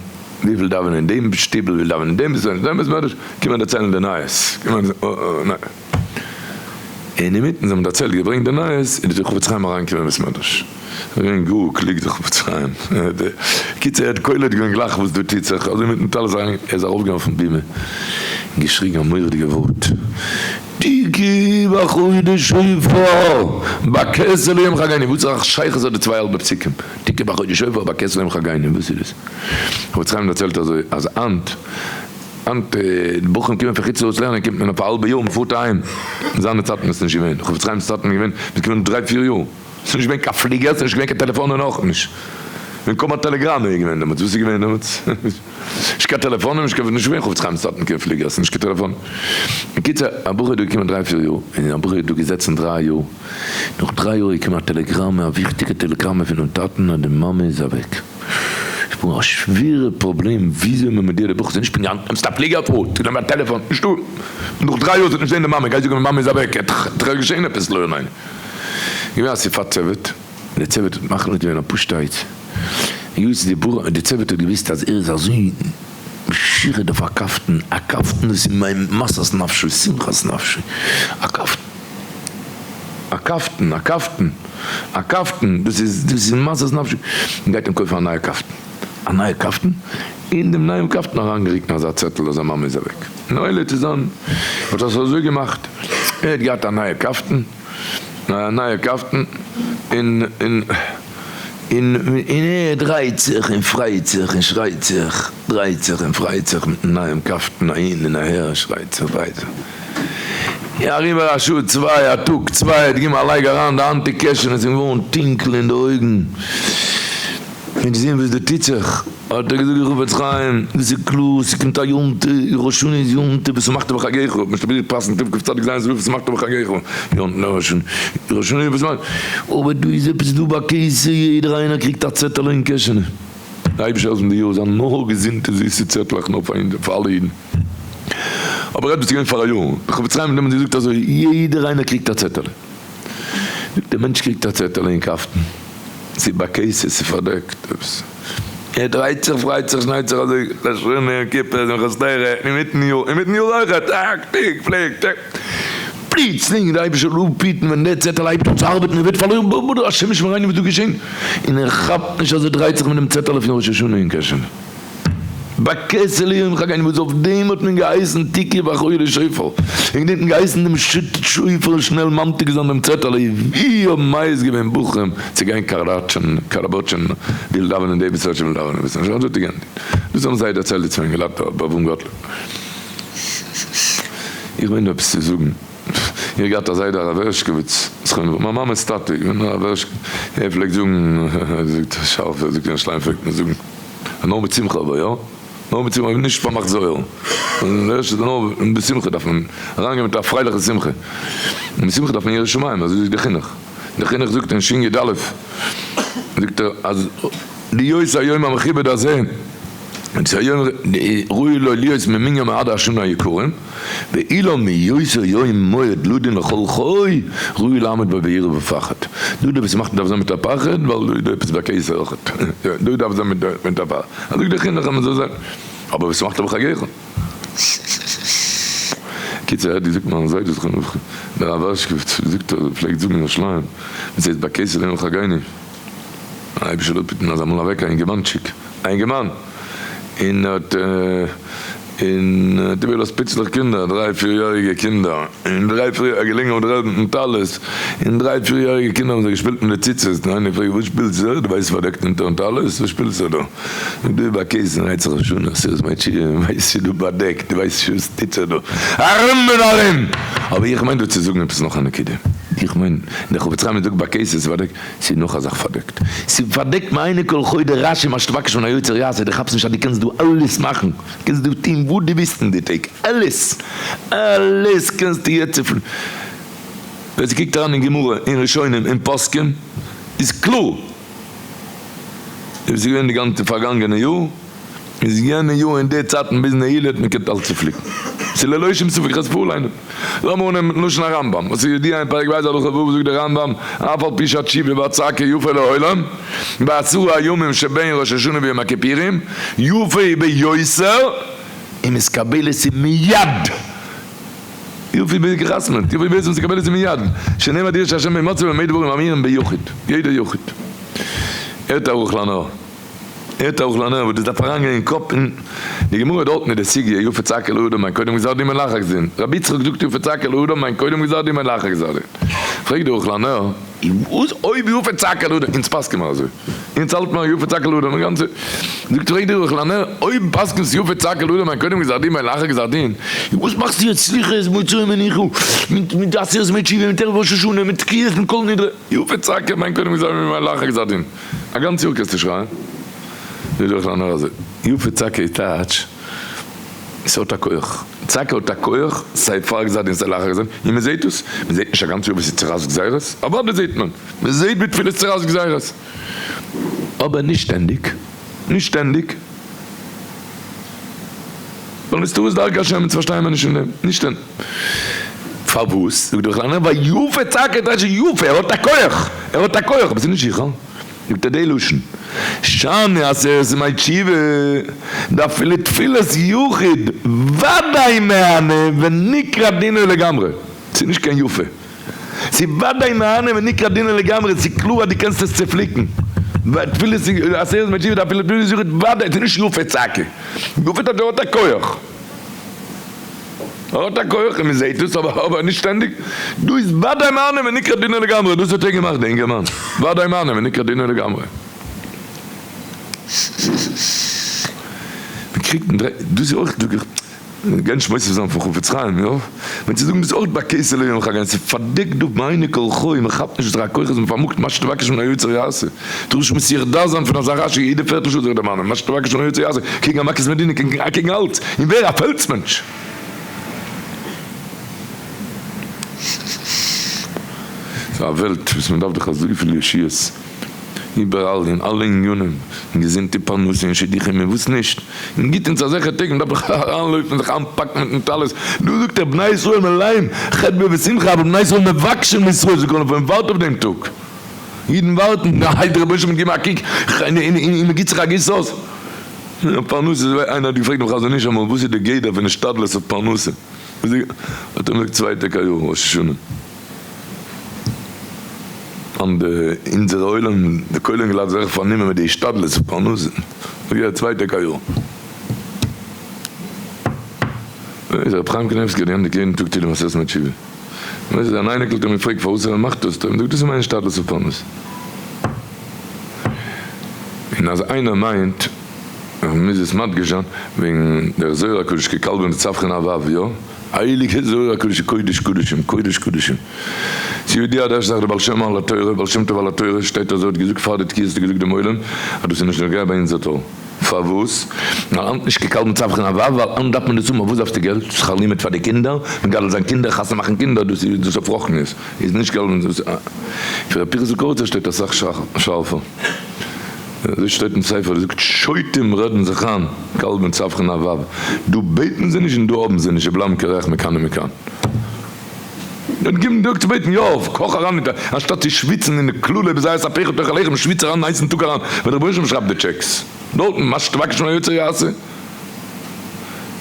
וויפיל דאווענען אין דעם שטיבל, וויפיל דאווענען אין דעם בית מדרש, דעם בית מדרש, קומען דערציילן די נייעס, קומען און אינמיטן זיי האבן דערציילט געברענגט די נייעס, איז דער חפץ חיים אריינגעקומען אין בית מדרש, איז געווען גאר קלוג דער חפץ חיים, קיצור ער האט קולט געווען גלייך וואס דא טוט זיך, אזוי מיטן טלית אריין, ער איז ארויפגעגאנגען אויפן בימה און געשריגן א מורא'דיגע ווארט, תקעו בחודש שופר בכסה ליום חגינו, וואס איז א שייכות האט די צוויי האלבע פסוקים, תקעו בחודש שופר בכסה ליום חגינו, וואס איז דאס? חפץ חיים דערציילט אזוי אז היינט היינט די בחורים קומען פון חוץ לארץ לערנען קומט מען אויף א האלבע יאר מען פארט אהיים, אין זיינע צייטן איז עס נישט געווען, חפץ חיים'ס צייטן איז געווען מען איז געקומען דריי פיר יאר, ס'איז נישט געווען קיין פליגער, ס'איז נישט געווען קיין טעלעפאנען אויך נישט, ווען קוים א טעלעגראם איז געווען דעמאלטס, וואס איז געווען דעמאלטס? נישט קיין טעלעפאנען, נישט קיין, נישט געווען חפץ חיים'ס צייטן קיין פליגערס, נישט קיין טעלעפאן. בקיצור, א בחור איז דא געקומען דריי פיר יאר, און א בחור איז דא געזעצן דריי יאר, נאך דריי יאר איז געקומען א טעלעגראמע, א וויכטיגע טעלעגראמע פונעם טאטן אז די מאמע איז אוועק. איז געווארן א שווערע פראבלעם וויאזוי מען מודיע די בחור, ס'איז נישט פונקט נעמסט א פליגער פארט, נעם א טעלעפאן, נישטא. נאך דריי יאר זי האט נישט געזען די מאמע, גיי זאגן די מאמע איז אוועק, עט דאך געשען עפעס לא עלינו. געווען אסיפת צוות, די צוות האט מחליט געווען א פשוטע עצה, היות די בחור די צוות האט געוויסט אז ער איז אזוי משוחד אויף א קאפטן, א קאפטן דאס איז מיין משאת נפשו שמחת נפשו, א קאפטן, א קאפטן, א קאפטן, א קאפטן, דאס איז דאס איז משאת נפשו, מען גייט אים קויפן א נייע קאפטן, א נייע קאפטן, אין דעם נייעם קאפטן אריינגערוקן אזא צעטל אז זיין מאמע איז אוועק, נעולה צו זיין האט ער עס אזוי געמאכט, ער האט געהאט א נייע קאפטן, א נייע קאפטן, און און און און ער דרייט זיך און פרייט זיך און שרייט זיך, דרייט זיך און פרייט זיך מיטן נייעם קאפטן אהין און אהער, שרייט זיך דרייט זיך. און אריבער א שעה צוויי, א טאג צוויי, ער האט געגעבן א לייג אריין די האנט אין קעשענע, עס איז אים געווארן טונקל אין די אויגן, און געזען וואס דא טוט זיך, האט ער געזאגט דער חפץ חיים, דאס איז קלאר, ס'קומט א יום טוב, ראש השנה איז יום טוב, ושמחת בחגיך, האט מען שטאביל פאסן תקצ"ז ושמחת בחגיך, יום טוב ראש השנה, ראש השנה איז ושמחת, אבער דא איז עפעס דא בכסה, יעדער איינער קריגט א צעטעלע אין קעשענע, די אייבישטער זאל די יאר זיין נאר געזונטע זיסע צעטלעך נאר פאר אלע אידן. אבער עפעס איז געווען פאראיאר, די חפץ חיים האט דעמאלטס געזאגט אזוי, יעדער איינער קריגט א צעטעלע. זאגט דער מענטש קריגט א צעטעלע אין קאפטן, ס'איז בכסה, ס'איז פארדעקט עפעס. ער דרייט זיך, פרייט זיך, שניידט זיך אזוי, ראש השנה, יום כיפור, שמחת תורה, אינמיטן יאר, אינמיטן יאר אויכעט, טאק, טיק, פליק, טק. פלוצלינג, דער אייבערשטער זאל אפהיטן ווען דער צעטעל הייבט אן צו ארבעטן, ער ווערט פארלוירן, בוא בוא, השם ישמרינו וואס דא געשען, און ער כאפט נישט אז ער דרייט זיך מיט דעם צעטעלע פון ראש השנה אין קעשענע. בכסה ליום חגינו וואס אויף דעם האט מען געהייסן תקעו בחודש שופר, וועגן דעם האט מען געהייסן דעם שופר שנעל ממתיק זיין דעם צעטעלע, ווי האבן מייעס געווען בחורים צו גיין קאראטשען, קאראבאטשען, וויל דאווענען די וואס וויל דאווענען וואס נישט, אזוי האט ער געענדיגט, דאס האבן זיי דערציילט די צוויי אינגעלייט ביי אברהם גאטליב. איך מיין דא עפעס צו זאגן. איך האב געהאט א זיידע הרב הערשקאוויץ זכרונו לברכה, מיין מאמע'ס טאטע איז געווען הרב הערשקאוויץ, ער פלעגט זאגן, ער זאגט שארף, ער זאגט אין ירושלים פלעגט מען זאגן, נאר מיט שמחה אבער יא, נאר מיט שמחה, נישט פאר מחזור, נאר בשמחה דארף מען אריינגיין מיט א פרייליכע שמחה, און בשמחה דארף מען יראת שמים, אזוי זאגט דער חינוך, דער חינוך זאגט אין שין י א, זאגט ער אז להיות היום המכובד הזה, ראוי לו להיות ממנין מועדי השנה היקרים, ואילו מהיותו יום מועד לדון לכל חי, ראוי לעמוד בו ביראה ופחד. דא דארף עס מאכן דארף זיין מיט א פחד, ווייל דא איז דא עפעס בכסה אויכעט. דא דארף זיין מיט א פחד. אזוי זאגט דער חינוך אז מען זאל זיין. אבער וואס מאכט בחגיך? קיצור ער האט געזאגט מיין זיידע זכרונו לברכה, דער רב הרשקוביץ זאגט ער פלעגט זאגן אין ירושלים, ווען ס'הייסט בכסה ליום חגינו, אייבישטער זאל אפהיטן אז אמאל אוועק א אינגערמאנטשיק, א אינגערמאן, און האט און האט איבערגעלאזט פיצלעך קינדער, דריי פיר יעריגע קינדער, און דריי פיר ער געלעגן אויף דער ערד מיטן טלית, און דריי פיר יעריגע קינדער האבן זיך געשפילט מיט די ציצית, און איינער פרעגט וואס שפילסטו זיך, דו ווייסט פארדעקט אונטערן טלית, וואס שפילסטו דא? זאגט דא איז בכסה און הייבט זיך ראש השנה, עשרת ימי תשובה, ווייסט שוין דא באדעקט, דו ווייסט נישט וואס טוט זיך דא, ארום און ארום! אבער איך מיין דא צו זאגן עפעס נאך א נקודה, איך מיין, דער חפץ חיים זאגט בכסה איז פארדעקט, ס'איז נאך א זאך פארדעקט. ס'איז פארדעקט מעיני כל חי די רשי מה שתבקש מן היוצר יעשה, דו כאפסט נישט אז דו קענסט דא אלעס מאכן, קענסט דא טון וואס דו ווילסט אין די טעג, אלעס! אלעס קענסטו יעצט צופ. ווער ס'קוקט אריין אין גמרא, אין ראשונים, אין פוסקים, איז קלאר ווי ס'איז געווען די גאנצע פארגאנגענע יאר. איז יענע יאר אין די צייטן ביז נעילה האט מען געקענט אלץ צופליקן. ס'איז ללא שום ספק, כ'עס פארליינען. לאמיר אננעמען מיטן לשון הרמב ם, וואס איז ידוע אין פרק ב' הלכה ו' זאגט דער רמב ם, אף על פי שהתשובה והצעקה יפה לעולם, בעשרה הימים שבין ראש השנה ויום הכיפורים, יפה היא ביותר, ומתקבלת היא מיד. יפה בגחסמנט, יפה ביותר ומתקבלת היא מיד, שנאמר דרשו השם בהמצאו במה דברים אמורים ביחיד, יעדער יחיד. הערט ערוך לנר. הערט ערוך לנר וואס דאס דארף אריינגיין אין קאפ אין די גמרא דארטן איז די סוגיא יפה צעקה לאדם מיין קודם גזר דין ולאחר גזר דין רבי יצחק זאגט יפה צעקה לאדם מיין קודם גזר דין ולאחר גזר דין פרעגט די ערוך לנר וואס אויב יפה צעקה לאדם אונז פסק'ען מיר אזוי אונז האלט מיר יפה צעקה לאדם די גאנצע זאגט פרעגט די ערוך לנר אויב פסק'נסט יפה צעקה לאדם מיין קודם גזר דין ולאחר גזר דין וואס מאכסטו יעצט סליחות מוצאי מנוחה מיט מיט עשרת ימי תשובה מיט ערב ראש השנה מיט תקיעות מיט כל נדרי יפה צעקה מיין קודם גזר דין ולאחר גזר דין. א גאנץ יאר קענסטו שרייען זאג איך נאר אזוי, יפה צעקה איז טייטש ס'האט א כח, צעקה האט א כח סיי פאר גזר דין סיי לאחר גזר דין, און מ'זעהט עס, מ'זעהט נישט א גאנץ יאר ווי ס'איז צורייסט גזירות, אוודאי זעהט מען, מ'זעהט ווי תפילות צורייסט גזירות, אבער נישט שטענדיג, נישט שטענדיג. ווייל נסתרות דרכי השם אונז פארשטייען מיר נישט אין דעם, נישט אין. פארוואס? זאגט דער חנן ווייל יפה צעקה טייטש יפה, ער האט א כח, ער האט א כח, אבער ס'איז נישט זיכער. זאגט ער די לשון, שאני עשרת ימי תשובה, דאפילו תפילת יחיד ודאי מהנה ונקרע דינו לגמרי, ס'איז נישט קיין יפה. ס'איז ודאי מהנה ונקרע דינו לגמרי, ס'איז קלאר אז דו קענסט עס צעפליקן. תפילת עשרת ימי תשובה אפילו תפילת יחיד ודאי, ס'איז נישט יפה צעקה. יפה טייטש ער האט א כח. ער האט א כח און מ'זעהט עס, אבער נישט שטענדיג. דא איז ודאי מהנה ונקרע דינו לגמרי, דאס האט ער געמאכט די אינגערמאן. ודאי מהנה ונקרע דינו לגמרי. מ'קריגט און דרייט, דאס איז אויך זאג איך. גיין נישט מוסיף זיין פון חפץ חיים, יא? ווען צו זאגן דאס אויך בכסה ליום חגנו, ס'איז פארדעקט דא מעיני כל חי, מען כאפט נישט וואס פאר א כוחות מען פארמאגט, מה שתבקש מן היוצר יעשה, דרוש מסיח דעת זיין פון אזא רשע יעדע פערטל שעה זיך דערמאנען, מה שתבקש מן היוצר יעשה, קעגן א מכת מדינה, קעגן אלץ, און ווער א פעלץ מענטש. ס'איז א וועלט וואס מען דארף דאך אזויפיל ישועות. איבעראל אין אלע עניינים, אין געזונט אין פרנסה אין שידוכים אין וואס נישט, מען גיט אונז אזעלכע טעג, מען דארף דאך אריינלויפן זיך איינפאקן מיטן טלית, דא זאגט ער בני ישראל מלאים חדוה ושמחה אבל בני ישראל מבקשים לישראל זכרון לברכה, מען ווארט אויף דעם טאג, אידן ווארטן, די דער רבונו של עולם וועט געבן א קוק און מען גיט זיך א גיס אויס. פרנסה, איינער האט געפרעגט דעם חזון איש אמאל וואס איז די גדר פון השתדלות אויף פרנסה, האט ער אים געזאגט צוויי טעג א יאר ראש השנה. און די אונזערע עולם די כולל אינגעלייט זענען זיך פארנומען מיט די השתדלות אויף פרנסה, זאג איך צוויי טעג א יאר. איז רבי חיים קניבסקי האט געענדיגט יעדן טאג תהילים עשרת ימי תשובה. און זיין אייניקל האט אים געפרעגט פארוואס ער מאכט דאס, האט ער אים געזאגט דאס איז מיין השתדלות אויף פרנסה. און אז איינער מיינט, איך מוז עס מדגיש זיין, וועגן דער זוהר הקדוש ככלבין דצווחין הב הב, יא? הייליגע זוהר הקדוש קודש קדשים קודש קדשים. ס'איז ידוע די ערשטע זאך די בעל שם על התורה בעל שם טוב על התורה שטייט אזוי האט געזאגט פאר די תקיעות האט ער געזאגט דעם עולם אז דאס איז נישט נוגע ביי אונזער דור פארוואס ווייל היינט נישט ככלבין דצווחין הב הב ווייל היינט דארף מען דאס האבן אויף וואס דארפסטו געלט שכר לימוד פאר די קינדער מגדל זיין קינדער חתונה מאכן קינדער דאס איז דאס אויף רוחניות איז נישט געלט פון ר' פנחס'ל קאריצער שטייט אסאך שארפער. אזוי שטייט אין ספר, ער זאגט שוטים רעדן זיך איין, כלבין צווחין הב הב, דא בעטן זיי נישט און דא האבן זיי נישט, זיי בלייבן קרח מכאן ומכאן. און גיבן דיר צו בעטן, יא, קאך אריין מיט א, אנשטאט צו שוויצן אין די קללה בזיעת אפיך תאכל לחם, שוויץ אריין אין הייסן טאג אריין, ווען דער רבונו של עולם שרייבט די טשעקס, דארטן, מה שתבקש מן היוצר יעשה.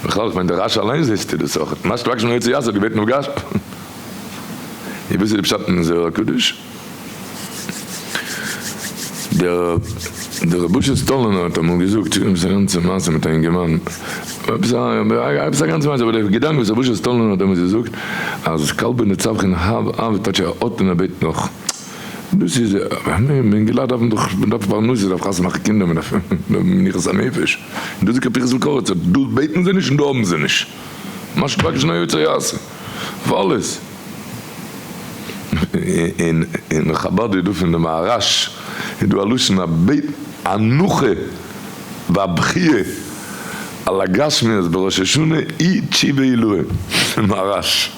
בכלל, איך מיין די רש"י אליין זעסטו דאס אויך, מה שתבקש מן היוצר יעשה האט געבעטן אויף גשמ. און וואס איז די פשט אין זוהר הקדוש? דער ר' אשר סטאלינער האט אמאל געזאגט, עפעס א גאנצע מעשה מיט א אינגערמאן, עפעס א גאנצע מעשה, אבער דער געדאנק וואס ר' אשר סטאלינער האט דעמאלטס געזאגט, אז כלבין דצווחין הב הב טייטש ער האט און ער בעט נאך, דאס איז, אינגעלייט דארפן דאך, מען דארף פרנסה, מען דארף חתונה מאכן קינדער, מען דארף מנוחת הנפש, און דאס זאגט ר' פנחס'ל קאריצער, דא בעטן זיי נישט און דא האבן זיי נישט, מה שתבקש מן היוצר יעשה, אויף אלעס. אין חבד איז דא פון די מהרש איז דא א לשון א בעט אנחה והבכיה על הגשמיות בראש השנה אי תשובה עילאה מהרש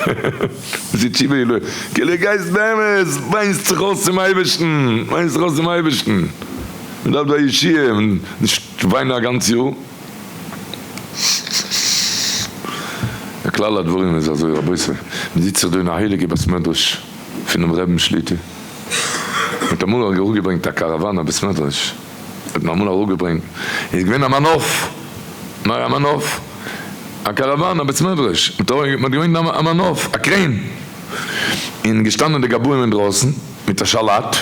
וואס איז תשובה עילאה? כאילו גייסט באמת וויינסט זיך אויס צום אייבערשטן וויינסט זיך אויס צום אייבערשטן מען דארף דא א ישועה נישט וויינען א גאנץ יאר. דער כלל הדברים איז אזוי רבותי, מען זיצט זיך דא אין א הייליגע בית מדרש פונעם רעבן שליטא, מען האט אמאל אראפגעברענגט א קאראוואן א בית מדרש האט מען אמאל אראפגעברענגט, איז געווען א מנוף, א מנוף, א קאראוואן א בית מדרש, מען האט געברענגט א מנוף, א crane, און געשטאנען די גבאים אינדרויסן מיט א שלט,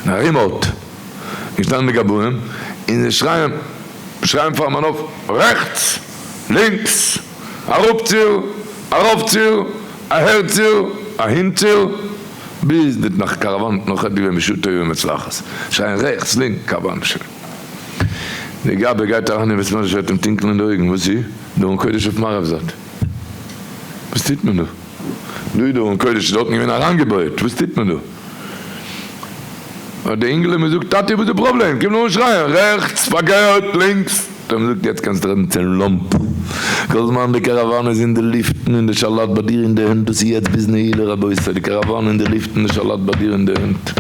א remote. געשטאנען די גבאים און זיי שרייען שרייען פארן מנוף רעכטס! לינקס! אראפציר! ארויפציר! אהערציר! אהינציר! ביז די נאך קאראוואן האט נאך געווען בשעה טובה ומוצלחת שרייען רעכטס לינק קאראוואן שוין די גבאי גייט אריין אין בית מדרש ווערט אים טונקל אין די אויגן וואס איז דא ארון קודש אויף מערב זייט וואס טוט מען דא דא איז דא ארון קודש דארטן געווען אריינגעבויעט וואס טוט מען דא. האט די אינגעלע אים געזאגט, טאטי וואס איז די פראבלעם? קום נאר אן שרייען רעכטס, פארקערט, לינקס. האט ער אים געזאגט, יעצט קענסטו רעדן צום לאמפ, כל זמן די קאראוואן איז אין די לופטן און די שלט ביי דיר אין די הענט, דאס איז יעצט ביז נעילה רבותי, די קאראוואן אין די לופטן, די שלט ביי דיר אין די הענט,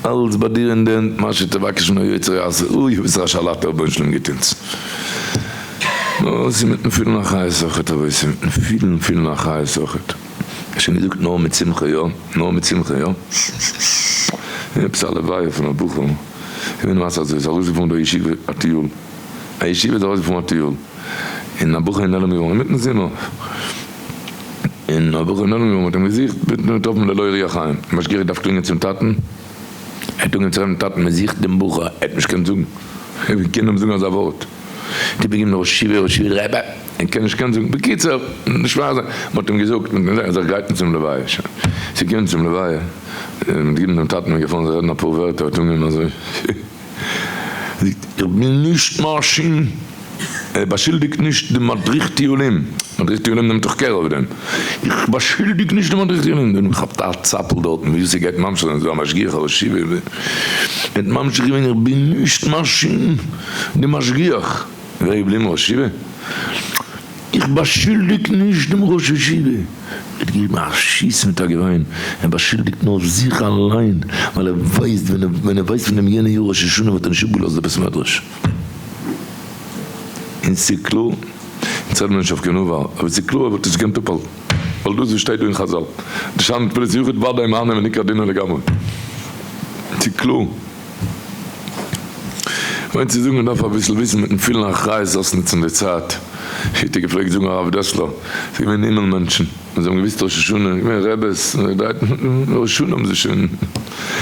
אלץ ביי דיר אין די הענט, מה שתבקש מן היוצר יעשה, אוי וואסערע שלט דער רבונו של עולם גיט אונז. נאר עס איז מיטן פילן אחריות אויכעט רבותי, מיטן פילן פילן אחריות אויכעט. שוין געזאגט נאר מיט שמחה יא, נאר מיט שמחה יא. עפעס א לוויה פון א בחור, געווען מעשה אזוי, איז ארויסגעפארן דער ישיבה א טיול, א ישיבה איז ארויסגעפארן א טיול, און א בחור איז נעלם געווארן אינמיטן זומער, און א בחור איז נעלם געווארן, מ'האט אים געזוכט, ביז מ'האט געטראפן ללא רוח חיים, משגיח דארף קלינגען צום טאטן, ער האט אנגעהויבן צו רעדן מיטן טאטן, מ'זוכט דעם בחור, ער האט נישט געקענט זאגן, ווי קען מען זאגן אזא ווארט, האט איבערגעגעבן ראש ישיבה, ראש ישיבה רבי. ער קען נישט קיין זאגן, בקיצור, נישט וואר זיין, מען האט אים געזאגט, מען האט געזאגט ער זאל זיך גרייטן צום לוויה, שוין, ס'איז געקומען צום לוויה, מען האט געגעבן דעם טאטן און געפארן זיי רעדן אפאר ווערטער, האט אנגעהויבן אזוי, זאגט, איך בין נישט מאשים, ער באשולדיגט נישט די מדריך טיולים, מדריך טיולים נעמט דאך care אויף דעם, איך באשולדיג נישט די מדריך טיולים, דערנאך כאפט א צאפל דארטן ווי ס'גייט ממשיך זיין, ס'איז דא א משגיח א ראש ישיבה, ער האט ממשיך געווען, איך בין נישט מאשים די משגיח. ווער איז געבליבן ראש ישיבה? איך באשולדיג נישט דעם ראש ישיבה, ער האט געגעבן א שיס מיט א געוויין, ער באשולדיגט נאר זיך אליין, ווייל ער ווייסט ווען ער ווייסט פון דעם יענע יאר ראש השנה וואלט ער נישט אפגעלאזט די בית מדרש. און ס'איז קלאר, אונז רעדן מיר נישט אויף קיין עבר, אבער ס'איז קלאר ער וואלט עס געקענט אפהאלטן, ווייל דאס וואס שטייט דא אין חזל, דשאני תפילת יחיד ודאי מהנה וניכר דינא לגמרי. ס'איז קלאר. כ'מיין צו זאגן מ'דארף אביסל וויסן מיטן פולן אחריות אויסנוצן די צייט, ווי האט ער געפלעגט זאגן הרב דעסלער, ס'איז געווען הימל מענטשן. און זיי האבן געוואוסט ראש השנה, געווען רעבעס, ראש השנה האבן זיי שוין, זיי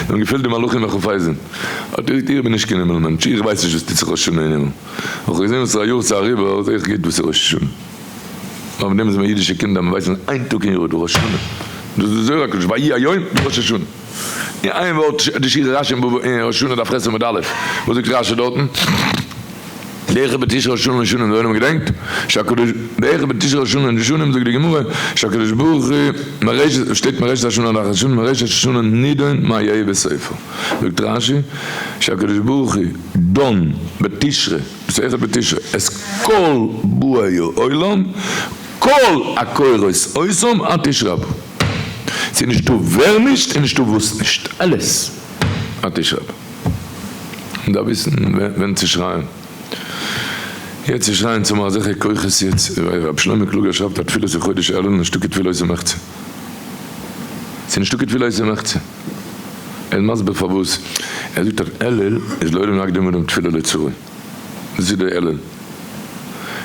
האבן געפילט די מלאכים מחפשים, האט ער געזאגט איך בין נישט קיין הימל מענטש, איך ווייס נישט וואס טוט זיך ראש השנה אין הימל, אבער איך האב געזען וואס איז א יאר צו אריבער, זעה איך גוט וואס איז ראש השנה, אויף דעם זענען מיר אידישע קינדער, מיר ווייסן איין טאג אין יאר איז דא ראש השנה, דאס איז די זוהר הקדוש, ויהי היום דא ראש השנה, אין איין ווארט די שירה רשי אין ראש השנה דף ח' עמוד א', וואס זאגט רשי דארטן? דער בתשרי ראש השנה לשנים, דער עולם געדענקט? שהקדוש דער בתשרי ראש השנה לשנים זאגט די גמרא שהקדוש ברוך הוא מראשית שטייט מראשית השנה עד אחרית השנה מראשית השנה נידון מה יהא בסופו זאגט רשי שהקדוש ברוך הוא דן בתשרי דאס איז בתשרי את כל באי העולם כל הקורות אותם עד תשרי הבא ס'איז נישטא ווער נישט און נישטא וואס נישט אלעס עד תשרי הבא. מען דארף וויסן ווען צו שרייען. יעצט צו שרייען צו האבן אזעלכע כוחות יעצט, רבי שלמה קלוגער שרייבט א תפילת החודש אלול נישטא קיין תפילה עושה מחצה. ס'איז נישטא קיין תפילה עושה מחצה. ער איז מסביר פארוואס. ער זאגט אז אלול איז לעולם יקדים אדם תפילה לצרה. דאס איז די אלול.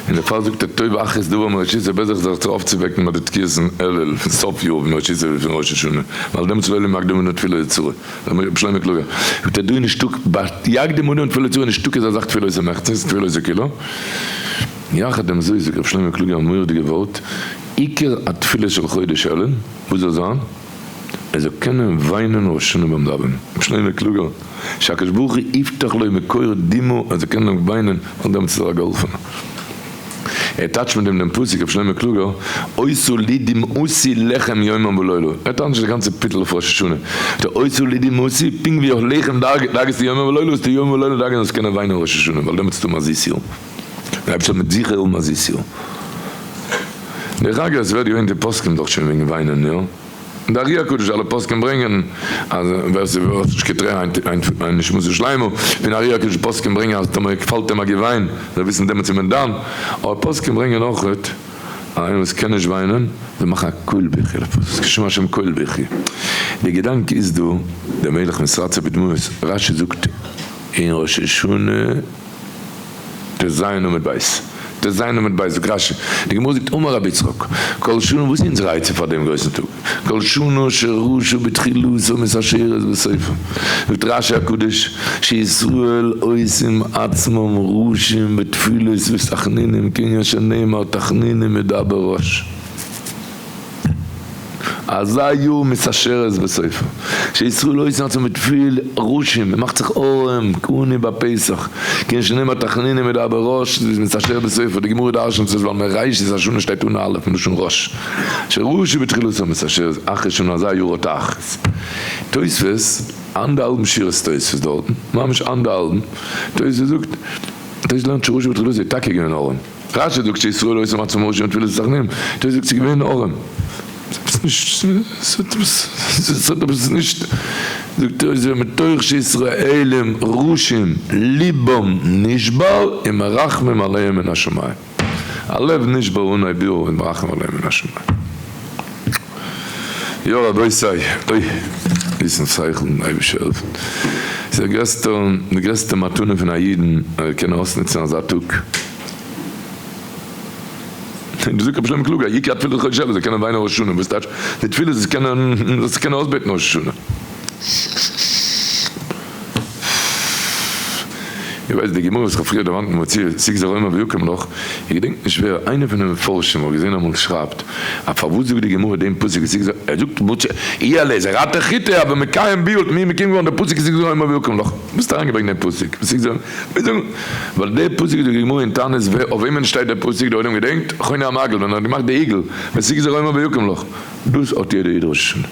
און דערפאר זאגט ער טוב אחרית דבר מראשיתו בעסער זיך צו אויפצווועקן ביי די תקיעות אין אלול פון סוף יאר ווי מראשיתו ווי פון ראש השנה ווייל דעמאלטס לעולם יקדים אדם תפילה לצרה. רבי שלמה קלוגער זאגט ער דא איז נישטא ביי יקדים אדם תפילה לצרה נישטא כזה זאך תפילה עושה מחצה תפילה עושה כולו. יחד עם זאת זאגט רבי שלמה קלוגער א מורא'דיגע ווארט עיקר התפילה של חודש אלול וואס זאל זיין? ער זאל קענען וויינען ראש השנה ביים דאווענען, רבי שלמה קלוגער, שהקדוש ברוך הוא יפתח לו מקור דמעה, ער זאל קענען וויינען ווייל דעמאלטס איז ער א געהאלפענער. ער טייטשט מיט דעם דעם פסוק רבי שלמה קלוגער, עושה לי דמעתי לחם יומם ולילה, ער טייטשט נישט די גאנצע פיטל אויף ראש השנה, זאגט ער עושה לי דמעתי, פונקט ווי אויף לחם דאגה'סטו יומם ולילה, זאלסטו יומם ולילה דאגה'ן זאלסט קענען וויינען ראש השנה, ווייל דעמאלטס איז דא א זיס יאר, דער אייבערשטער וועט מיט זיכער האבן א זיס יאר. דרך אגב עס ווערט געברענגט די פוסקים דאך שוין וועגן וויינען יא? די ארי הקדוש אלע פוסקים ברענגען אז ווער ס'האט נישט קיין טרער היינט אין נשמתו שלימה, פון ארי הקדוש פוסקים ברענגען אז טאמער פאלט אים א געוויין זאל וויסן דעמאלטס איז מען דן, אבער פוסקים ברענגען אויכעט אז איינער וואס קען נישט וויינען זאל מאכן א קול בכי לפחות, כשמע השם קול בכי. די געדאנק איז דא, דער מלך מתרצה בדמעות, רשי זאגט אין ראש השנה, טז עמוד ב', טז עמוד ב' זאגט רשי, די גמרא זאגט אמר רבי יצחק, כל שנה, וואס איז אונזער עצה פאר דעם גרויסן טאג, כל שנה שרשו בתחילתו מתעשרת בסופו, זאגט רשי הקדוש, שישראל עושים עצמם רשים בתפילות ותחנונים כענין שנאמר תחנונים ידבר רש. אזא יאר מתעשרת בסופו, שישראל עושים עצמם בתפיל ראשים, מען מאכט זיך ארעם, כעני בפתח, כעין שנאמר תחנונים ידבר ראש, איז מתעשרת בסופו, די גמרא דרשנ'ט עס ווייל מראשית השנה שטייט אן א אלף מלשון ראש, שרשו בתחילתו מתעשרת אחרית שנה אזא יאר האט א אחרית. תוספות, אנדערהאלבן שורות תוספות דארטן, ממש אנדערהאלבן, תוספות זאגט, תוספות לערנט שרשו בתחילתו איז טאקע געווען ארעם. רשי זאגט שישראל עושים עצמם רשעים בתפילת תחנונים, תוס' זאגט ס'איז געווען ארעם. ס'האט עפעס נישט, זאגט תוס' מתוך שישראלים רשעים ליבם נשבר ומרחמים עליהם מן השמים. הלב נשבר אן א ביאור ומרחם עליהם מן השמים. יא רבותי, אוי, וויסן שכל און אייבישטער העלפן. ס'איז די גרעסטע, די גרעסטע מתנה פון א אידן אז ער קען אויסנוצן אזא טאג. און דו זאגסט רבי שלמה קלוגער, יקרא תפילת חודש אלול, זאל קענען וויינען ראש השנה, וואס טייטש די תפילה זאל קענען, זאלסט קענען אויסבעטן ראש השנה. איר ווייסט די גמרא וואס איך האב פריער דערמאנט אין מוציא סיגזור עומר ויקם לך, איך געדענק נישט ווער, איינער פון די מפרשים האב געזען אמאל שרייבט אז פארוואס זאגט די גמרא דעם פסוק סיגזור, ער זאגט מוציא אי אליעזר אתה חיטה אבער מקיים ביאור מי מקים געווארן דער פסוק סיגזור עומר ויקם לך, וואס האסטו אריינגעברענגט דעם פסוק סיגזור, מיר זאגן ווייל דער פסוק זאגט די גמרא אין תענית ו, אויף וועמען שטייט דער פסוק, דער עולם געדענקט? חוני המעגל ווען ער האט געמאכט די עיגול, וסיגזור עומר ויקם לך, דאס האט יעדער איד ראש השנה.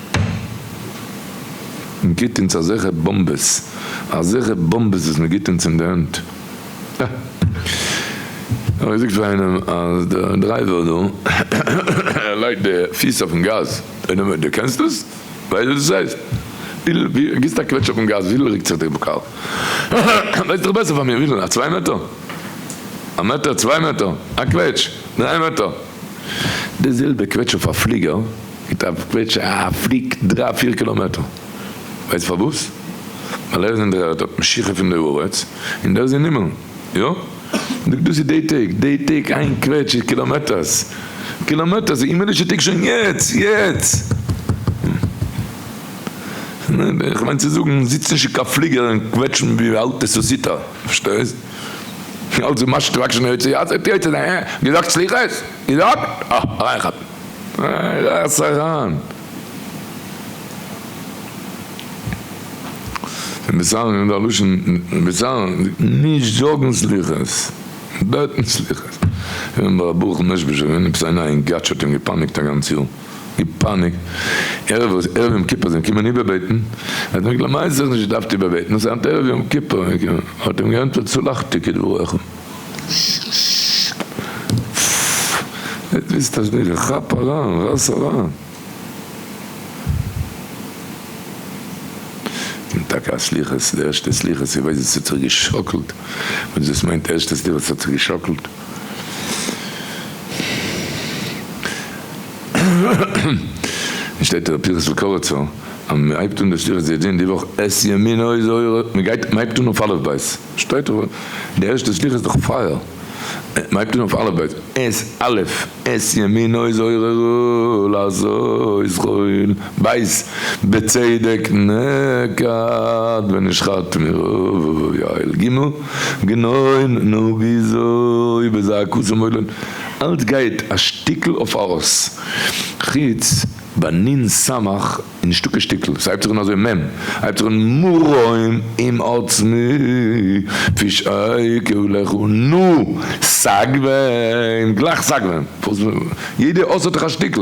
מען גיט אונז אזעלכע באמבעס, אזעלכע באמבעס וואס מען גיט אונז אין די הענט. אה. האב איך געזאגט פאר איינעם אז דער דרייווער דא, ער לייגט די פיס אויפן גאז, דו קענסט דאס? ווייסט וואס דאס הייסט? ווי גיבסט א קוועטש אויפן גאז, וויפיל ריקט זיך די קאר? ווייסט דאך בעסער פאר מיר, וויפיל? א צוויי מעטער? א מעטער, צוויי מעטער, א קוועטש, דריי מעטער. די זעלבע קוועטש אויף א פליגער גיט א קוועטש א פליג דריי פיר קילאמעטער. ווייסט פארוואס? ווייל ער איז אין דער ערד האט משיכה פון די הארץ און דער איז אין הימל. יא? זאג דאס איז די טעג, די טעג איין קוועטש איז קילאמעטערס, קילאמעטערס, הימעלישע טעג שוין יעצט, יעצט! איך מיין צו זאגן, זיץ נישט אין קיין פליגער און קוועטשן ווי אלטע סוסיתא, פארשטייסט? אלץ משט וואקשן יוצא יצא יוצא זיין, אה, געזאגט סליחות? געזאגט? אה, אריינכאפן. רייס אריין. און בצלאל איז דא א לשון בצלאל, נישט זאגן סליחות, בעטן סליחות. געווען ביי ר' ברוך מעזשביזשער געווען עפעס איינער א אינגאטש האט אים געפאניקט א גאנץ יאר, געפאניקט, ערב ערב יום כיפור זענען געקומען איבערבעטן, ער האט געזאגט למאי זיך נישט געדארפט איבערבעטן, עס איז היינט ערב יום כיפור, האט אים געענטפערט סלחתי כדבריך. וויסט אז נישט, כאפ אריין, רייס אריין. קומט טאקע א סליחות, די ערשטע סליחות, איך ווייס עס האט זיך געשאקלט, וואס דאס מיינט ערשטע סליחות האט זיך געשאקלט. שטייט ר' פנחס'ל קאריצער אז מען הייבט אן די סליחות זיי זעהן די וואך את ימינו זוהר, מען גייט מען הייבט אן אויף אלף בית, שטייט דאך די ערשטע סליחה איז דאך פייער. מ'הייבט אן אויף אלף בית, את א', את ימינו זוררה לעשות חיל, בית, בצדק נעקד ונשחט מרוב יעל, ג', גנון נגיזו בזעקתם עולל, אלץ גייט א שטיקל אויף א אות, חוץ ביי נ' סמך. איז נישטא קיין שטיקל, ס'הייבט זיך אן אזוי מ' הייבט זיך אן מרום עם עצמי פשעי כהלך נו סגבם גלייך סגבם יעדע אות האט דאך א שטיקל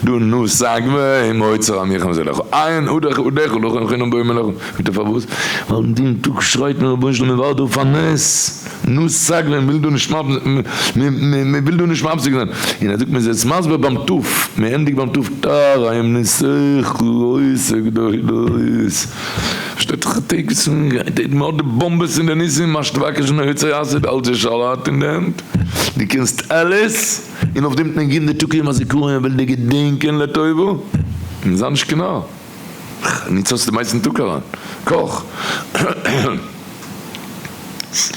דא נו סגבם אוצר עמיכם זה לך עין אודך אודך ולכן חינם באים אליך זאגט ער פארוואס ווייל אין דעם טאג שרייט מען רבונו של עולם מ'ווארט דא אויף א נס נו סגבם וויל דא נישט מ'וויל דא נישט מפסיק זיין און ער זאגט מ'איז עס מסביר ביים ת' מ'ענדיגט ביים ת' טהרה ניסיך עושה גדולות שטייט דאך טעג מ'האט די באמבעס און די ניסים מה שתבקש מן היוצר יעשה די אלטע שאלה האט אין די הענט דו קענסט אלעס און אויף דעם האט מען געגעבן די טאג יום הזיכרון ער וויל דיר געדענקען לטובה און זיי נישט קיין נאר ניץ אויס די מייסטן טאג אריין קאך.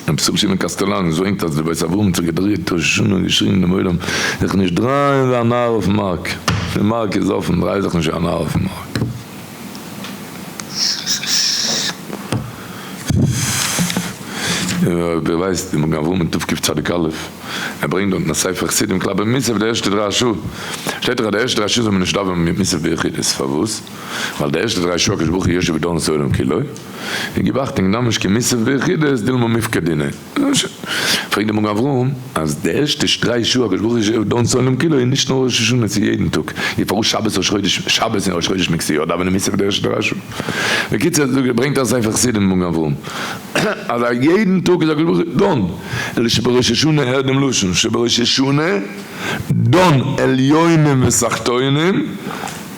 רבי ישראל שמעון קאסטעלאן ברענגט אז די בית אברהם האט זיך געדרייט ראש השנה און געשריגן דעם עולם זיך נישט דרייען ווי א נאר אויפן מארק, די מארק איז אפען דריי זיך נישט ווי א נאר אויפן מארק. אויב איר ווייסט די מגן אברהם אין תקצ"א, ער ברענגט דארט אין א ספר חסידים כלפי מוסף די ערשטע דריי שעה, שטייט דאך אז די ערשטע דריי שעה זאל מען נישט דאווענען מיט מוסף ביחידות, פארוואס? ווייל די ערשטע דריי שעה הקדוש ברוך הוא יושב ודן את העולם כולו, און גיב אכטונג נאר נישט קיין מוסף ביחידות דילמא מיפקא דינא. פרעגט די מגן אברהם אז די ערשטע דריי שעה הקדוש ברוך הוא יושב ודן את העולם כולו איז נישט נאר ראש השנה ס'איז יעדן טאג, איז פארוואס שבת ראש חודש שבת און ראש חודש מעגסטו יא דאווענען מוסף די ערשטע דריי שעה? בקיצור ברענגט א ספר חסידים מגן אברהם אז א יעדן טאג איז הקדוש ברוך הוא דן אלא שבראש השנה הערט דעם לשון שבראש השנה דן עליונים ותחתונים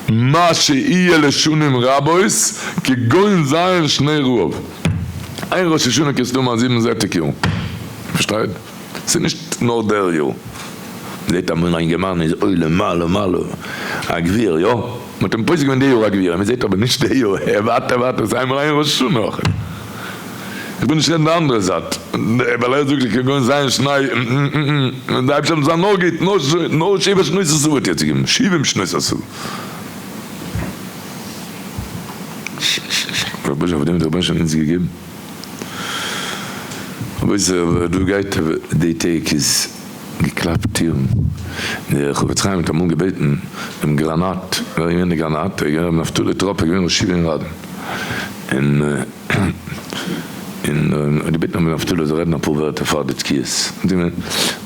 מה שיהיה לשנים רבות כגון ז' שני רעב. איין ראש השנה קענסטו האבן א זיבן זעטיג יאר. פארשטייט? ס'איז נישט נאר דער יאר. מ'זעט אמאל א אינגערמאן איז עולה מעלה מעלה א גביר, יא? מ'האט אים פוסק געווען די יאר א גביר, מ'זעט אבער נישט די יאר, ער ווארט ער ווארט עס איז איינמאל איין ראש השנה אויך. איך וויל נישט רעדן די אנדערע זייט, ווייל ער זאגט כגון ז' שני, די אייבערשטער זאל זיין נאר גוט, נאר שבע שנות עשור האט ער צו געבן, שבעים שנות עשור. רבוש ע אויף דעם האט דער רבונו של עולם אונז געגעבן. רבותי אבער דא גייט די טעג איז געקלאפט טירן, דער חפץ חיים האט אמאל געבעטן דעם גראנאט, ווער איז געווען דער גראנאט? ער איז געווען רבי נפתלי טראפ, ער איז געווען ראש ישיבה אין ראדין, און און האט געבעטן רבי נפתלי זאל רעדן אפאר ווערטער פאר די תקיעות,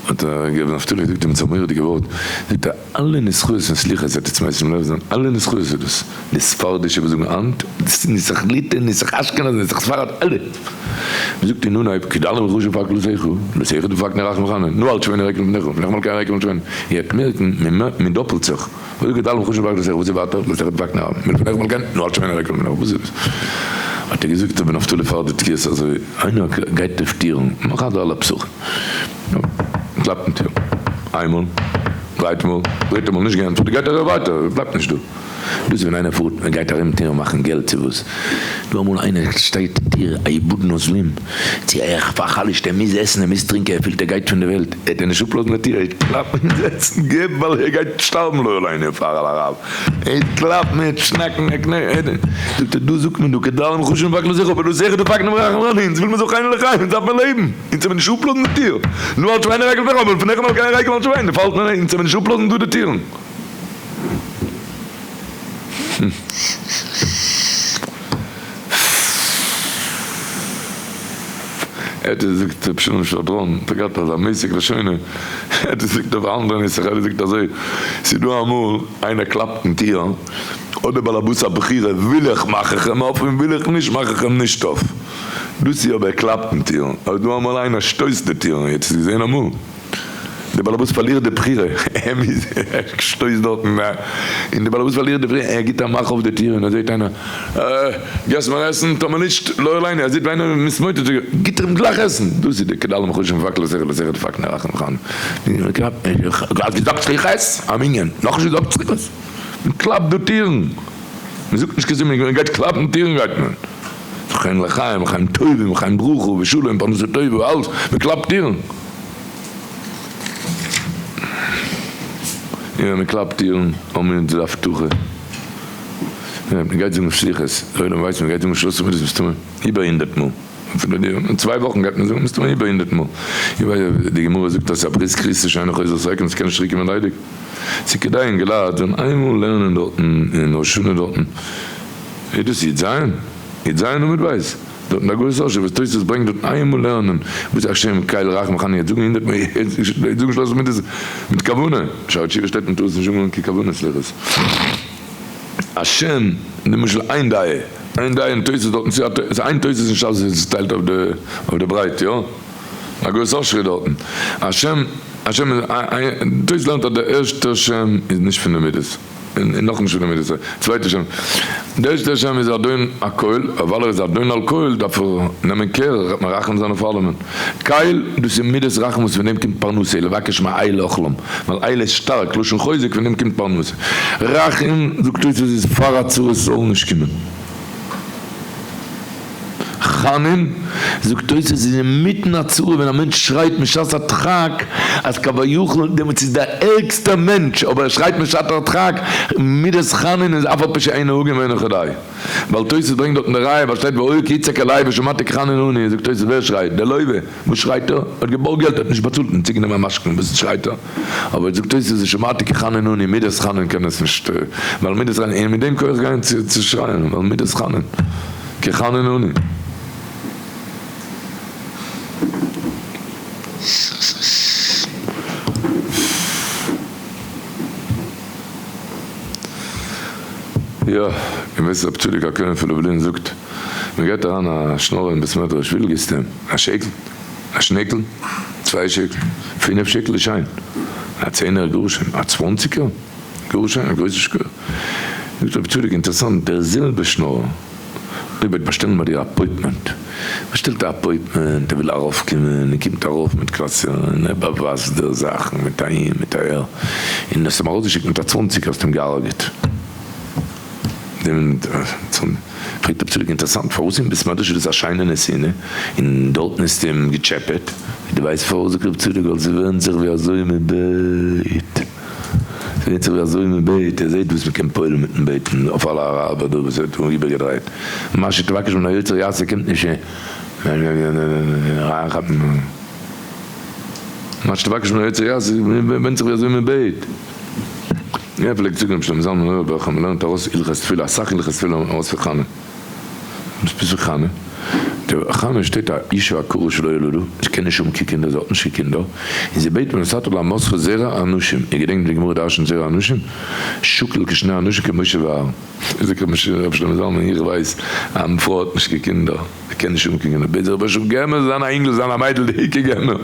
האט רבי נפתלי געזאגט אים צו א מורא'דיגע ווארט, זאגט ער, אלע נוסחאות פון סליחות וועט עטס משים לב זיין, אלע נוסחאות איז דאס, די ספרדישע וואס זאגן היינט, נוסח ליטע, נוסח אשכנז, נוסח ספרד, אלע. מען זאגט אין אנהייב, כדלים וחושים פק לסייכו, לסייכו דפק נרח מחנה, נו אל תשמעני ריק לפניך, לפניך מלכי ריק ותשמעני. איר וועט מערקן, מען דאפלט זיך. וואס איז כדלים וחושים פק לסייכו, וואס איז ווייטער, לסייכו דפק נרח, מלפניך מלכי, נו אל תשמעני ריק לפניך, וואס איז דאס? האט ער געזאגט רבי נפתלי פאר די תקיעות אזוי, איינער גייט אויף טירן, מאך אדער אלע פסחים. קלאפט אין טיר. איינמאל, צווייטע מאל, דריטע מאל, נישט געענטפערט, גייט ער ווייטער, ער בלייבט נישט דא. דאס איז ווען איינער פארט, מען גייט ארום טיר מאכן געלט צו וואס. דא אמאל איינער שטייט אין טיר א איבוד נוזלים, צו א פאר'חלש'ט, ער מוז עסן, ער מוז טרינקען, ער פילט ער גייט פון די וועלט, ער וועט נישט אפלאזן די טיר, ער וועט קלאפן און זעצן, געב ווייל ער גייט שטארבן לא עלינו פאר על הרב, ער וועט קלאפן, ער וועט שנאקן, ער קנ. זאגט ער, דא זאגט מען דא כדלים חושבים פק לזכר, אבער דא זכר דפק נמרח נמרח, אונז וויל מען זאל חיים לחיים, אונז דארף מען לעבן, אונז וועל מען נישט אפלאזן די טיר, נו אל תשוויין רגל לפניך, אבער לפניך מעל קיין רגל אל תשוויין, פאלט מען, אונז וועל מען נישט אפלאזן דא די טירן. ער האט געזאגט רבי שלום שוואדראן האט ער געהאט אזא מושג לשונו, ער האט געזאגט אויף א אנדערע נוסח, ער האט געזאגט אזוי, ס'איז דא אמאל איינער קלאפט אין טיר, אדער בעל הבית א בחירה, וויל איך מאך איך אים אויף און וויל איך נישט מאך איך אים נישט אויף, דאס איז אבער ער קלאפט אין טיר, אבער דא אמאל איינער שטויסט די טיר, איר האט עס געזען אמאל? דער באלעבאס פארלירט די בחירה, ער מוז, ער שטויסט דארטן, און דער באלעבאס פארלירט די בחירה, ער גיבט א מאך אויף די טיר און ער זעט איינער, אה, געסט מיר עסן, טאמער נישט, לא עלינו, ער זעט ווי איינער מסמוטשעט זיך, גיבט ער אים גלייך עסן, דאס איז די כדלים חושבים פאק לסכת לסכת דפק נרחם חן, האסט געזאגט סליחות? א מנין, נאכנישט געזאגט סליחות? מען קלאפט דא טירן, מען זאגט נישט קיין זימון, מען גייט קלאפן טירן גייט מען, חיים לחיים, חיים טובים, חיים ברכה ושלום, פרנסה טובה, אלס, מען קלאפט טירן. און ווען מען קלאפט טירן האבן מיר אונז די הבטחה, ווען מען גייט זאגן סליחות, דער עולם ווייסט מען גייט זאגן שלש סעודות מסתמא איבער הונדערט מאל, אפילו די אין צוויי וואכן גייט מען זאגן מסתמא איבער הונדערט מאל, איך ווייס די גמרא זאגט אז ס'איז א ברית כריתות שאינה חוזרת ריקם, ס'קען נישט צוריק קומען ליידיג, ס'איז כדאי אינגעלייט זאלן איינמאל לערנען דארטן אין ראש השנה דארטן, איז דאס י ז? י ז עמוד ב'? דארט אין הגהות אשר וואס תוספות ברענגט דארט איינמאל לערנען וואס השם קל רחום חנון יעצט זאגן הונדערט מאל יעצט זאגן שלש מידות מיט כוונה שערי תשובה שטייט מען טאר עס נישט זאגן אן קיין כוונה סליחות השם למשל איין דעה איין דעה אין תוספות דארטן ס'איז איין תוספות אין שס איז צוטיילט אויף די אויף די ברייט יא הגהות אשר דארטן השם השם איז תוספות לערנט אז דער ערשטער שם איז נישט פון די מידות. און נאך נישט פון די מידות, צווייטע שם, דער ערשטער שם איז אדון הכל, ווייל ער איז אדון על כל דארף ער נעמען קער, מרחם זיין אויף אלעמען. קל, דאס איז מידת רחם וואס פון דעם קומט פרנסה, לבקש מאל אכלם, ווייל אל איז שטארק, לשון חוזק, פון דעם קומט פרנסה. רחום, זאגט תוספות איז פאר א צרה ס'זאל נישט קומען. חנון, זאגט תוס' איז אינמיטן א צרה ווען א מענטש שרייט משעת הדחק אז כביכול דעמאלטס איז דער ערגסטער מענטש אבער ער שרייט משעת הדחק, מידת חנון איז אף על פי שאינו הגון ואינו כדאי. ווייל תוס' ברענגט דארטן די ראיה ווייל שטייט והיה כי יצעק אלי ושמעתי כי חנון אני, זאגט תוס' ווער שרייט? דער לוה, וואס שרייט ער? ער האט געבארגט געלט ער האט נישט באצאלט און צוגענומען א משכון וואס שרייט ער? אבער זאגט תוס' ושמעתי כי חנון אני, מידת חנון קען עס נישט ווייל מידת חנון און מיט דעם כח גייען צו שרייען ווייל מידת חנון. כי חנון אני. יא, איר ווייסט רב צדוק הכהן פון לובלין זאגט, מען געט אריין א שנארער אין בית מדרש, וויפיל גיבסטו אים? א שקל? א שנעקל? צוויי שקל? פינף שקל איז שיין, א צענער גאר שיין, א צוואנציגער? גאר שיין, א גרויסע שקל. זאגט רב צדוק, אינטערעסאנט, דער זעלבע שנארער אויב וועט באשטעלן ביי דיר א appointment, באשטעלט א appointment, ער וויל ארויפקומען, ער קומט ארויף מיט קלאצער און ער באווייזט דיר זאכן מיט אהין מיט אהער, און האסט אים ארויסגעשיקט מיט א צוואנציגער האסט אים געהארגעט. פרעגט רב צדוק, אינטערעסאנט פארוואס אין בית מדרש איז דאס א שיינע נתינה און דארטן האסטו אים געטשעפעט, דו ווייסט פארוואס זאגט רב צדוק ווייל ס'ווענדט זיך ווי אזוי מ'בעט. ס'ווענדט זיך ווי אזוי מען בעט, ער זעט וואס מ'קען פועל'ן מיטן בעטן אויף אלע אראבער דא וואס ער האט איבערגעדרייט, מה שתבקש מן היוצר יעשה קומט נישט אריינכאפן, מה שתבקש מן היוצר יעשה ווענדט זיך ווי אזוי מען בעט. ער פלעגט זאגן רבי שלמה זלמן אויערבאך אז מ'לערנט ארויס הלכות תפילה, אסאך הלכות תפילה לערנט מען ארויס פון חנה. וואס ביסטו חנה? די חנה שטייט א אישה עקרה שלא ילדו, זי קען נישט האבן קיין קינדער, זי האט נישט קיין קינדער, און זי בעט ונתת לאמתך זרע אנשים, איר געדענקט די גמרא דרשנ'ט זרע אנשים? שקול כשני אנשים כמשה ואהרן. זאגט רבי שלמה זלמן איך ווייס אז מיין פרוי האט נישט קיין קינדער, זי קען נישט האבן קיין קינדער, בעט זי רבונו של עולם געב מיר זיין א אינגל זיין א מיידל די עיקר געב מיר,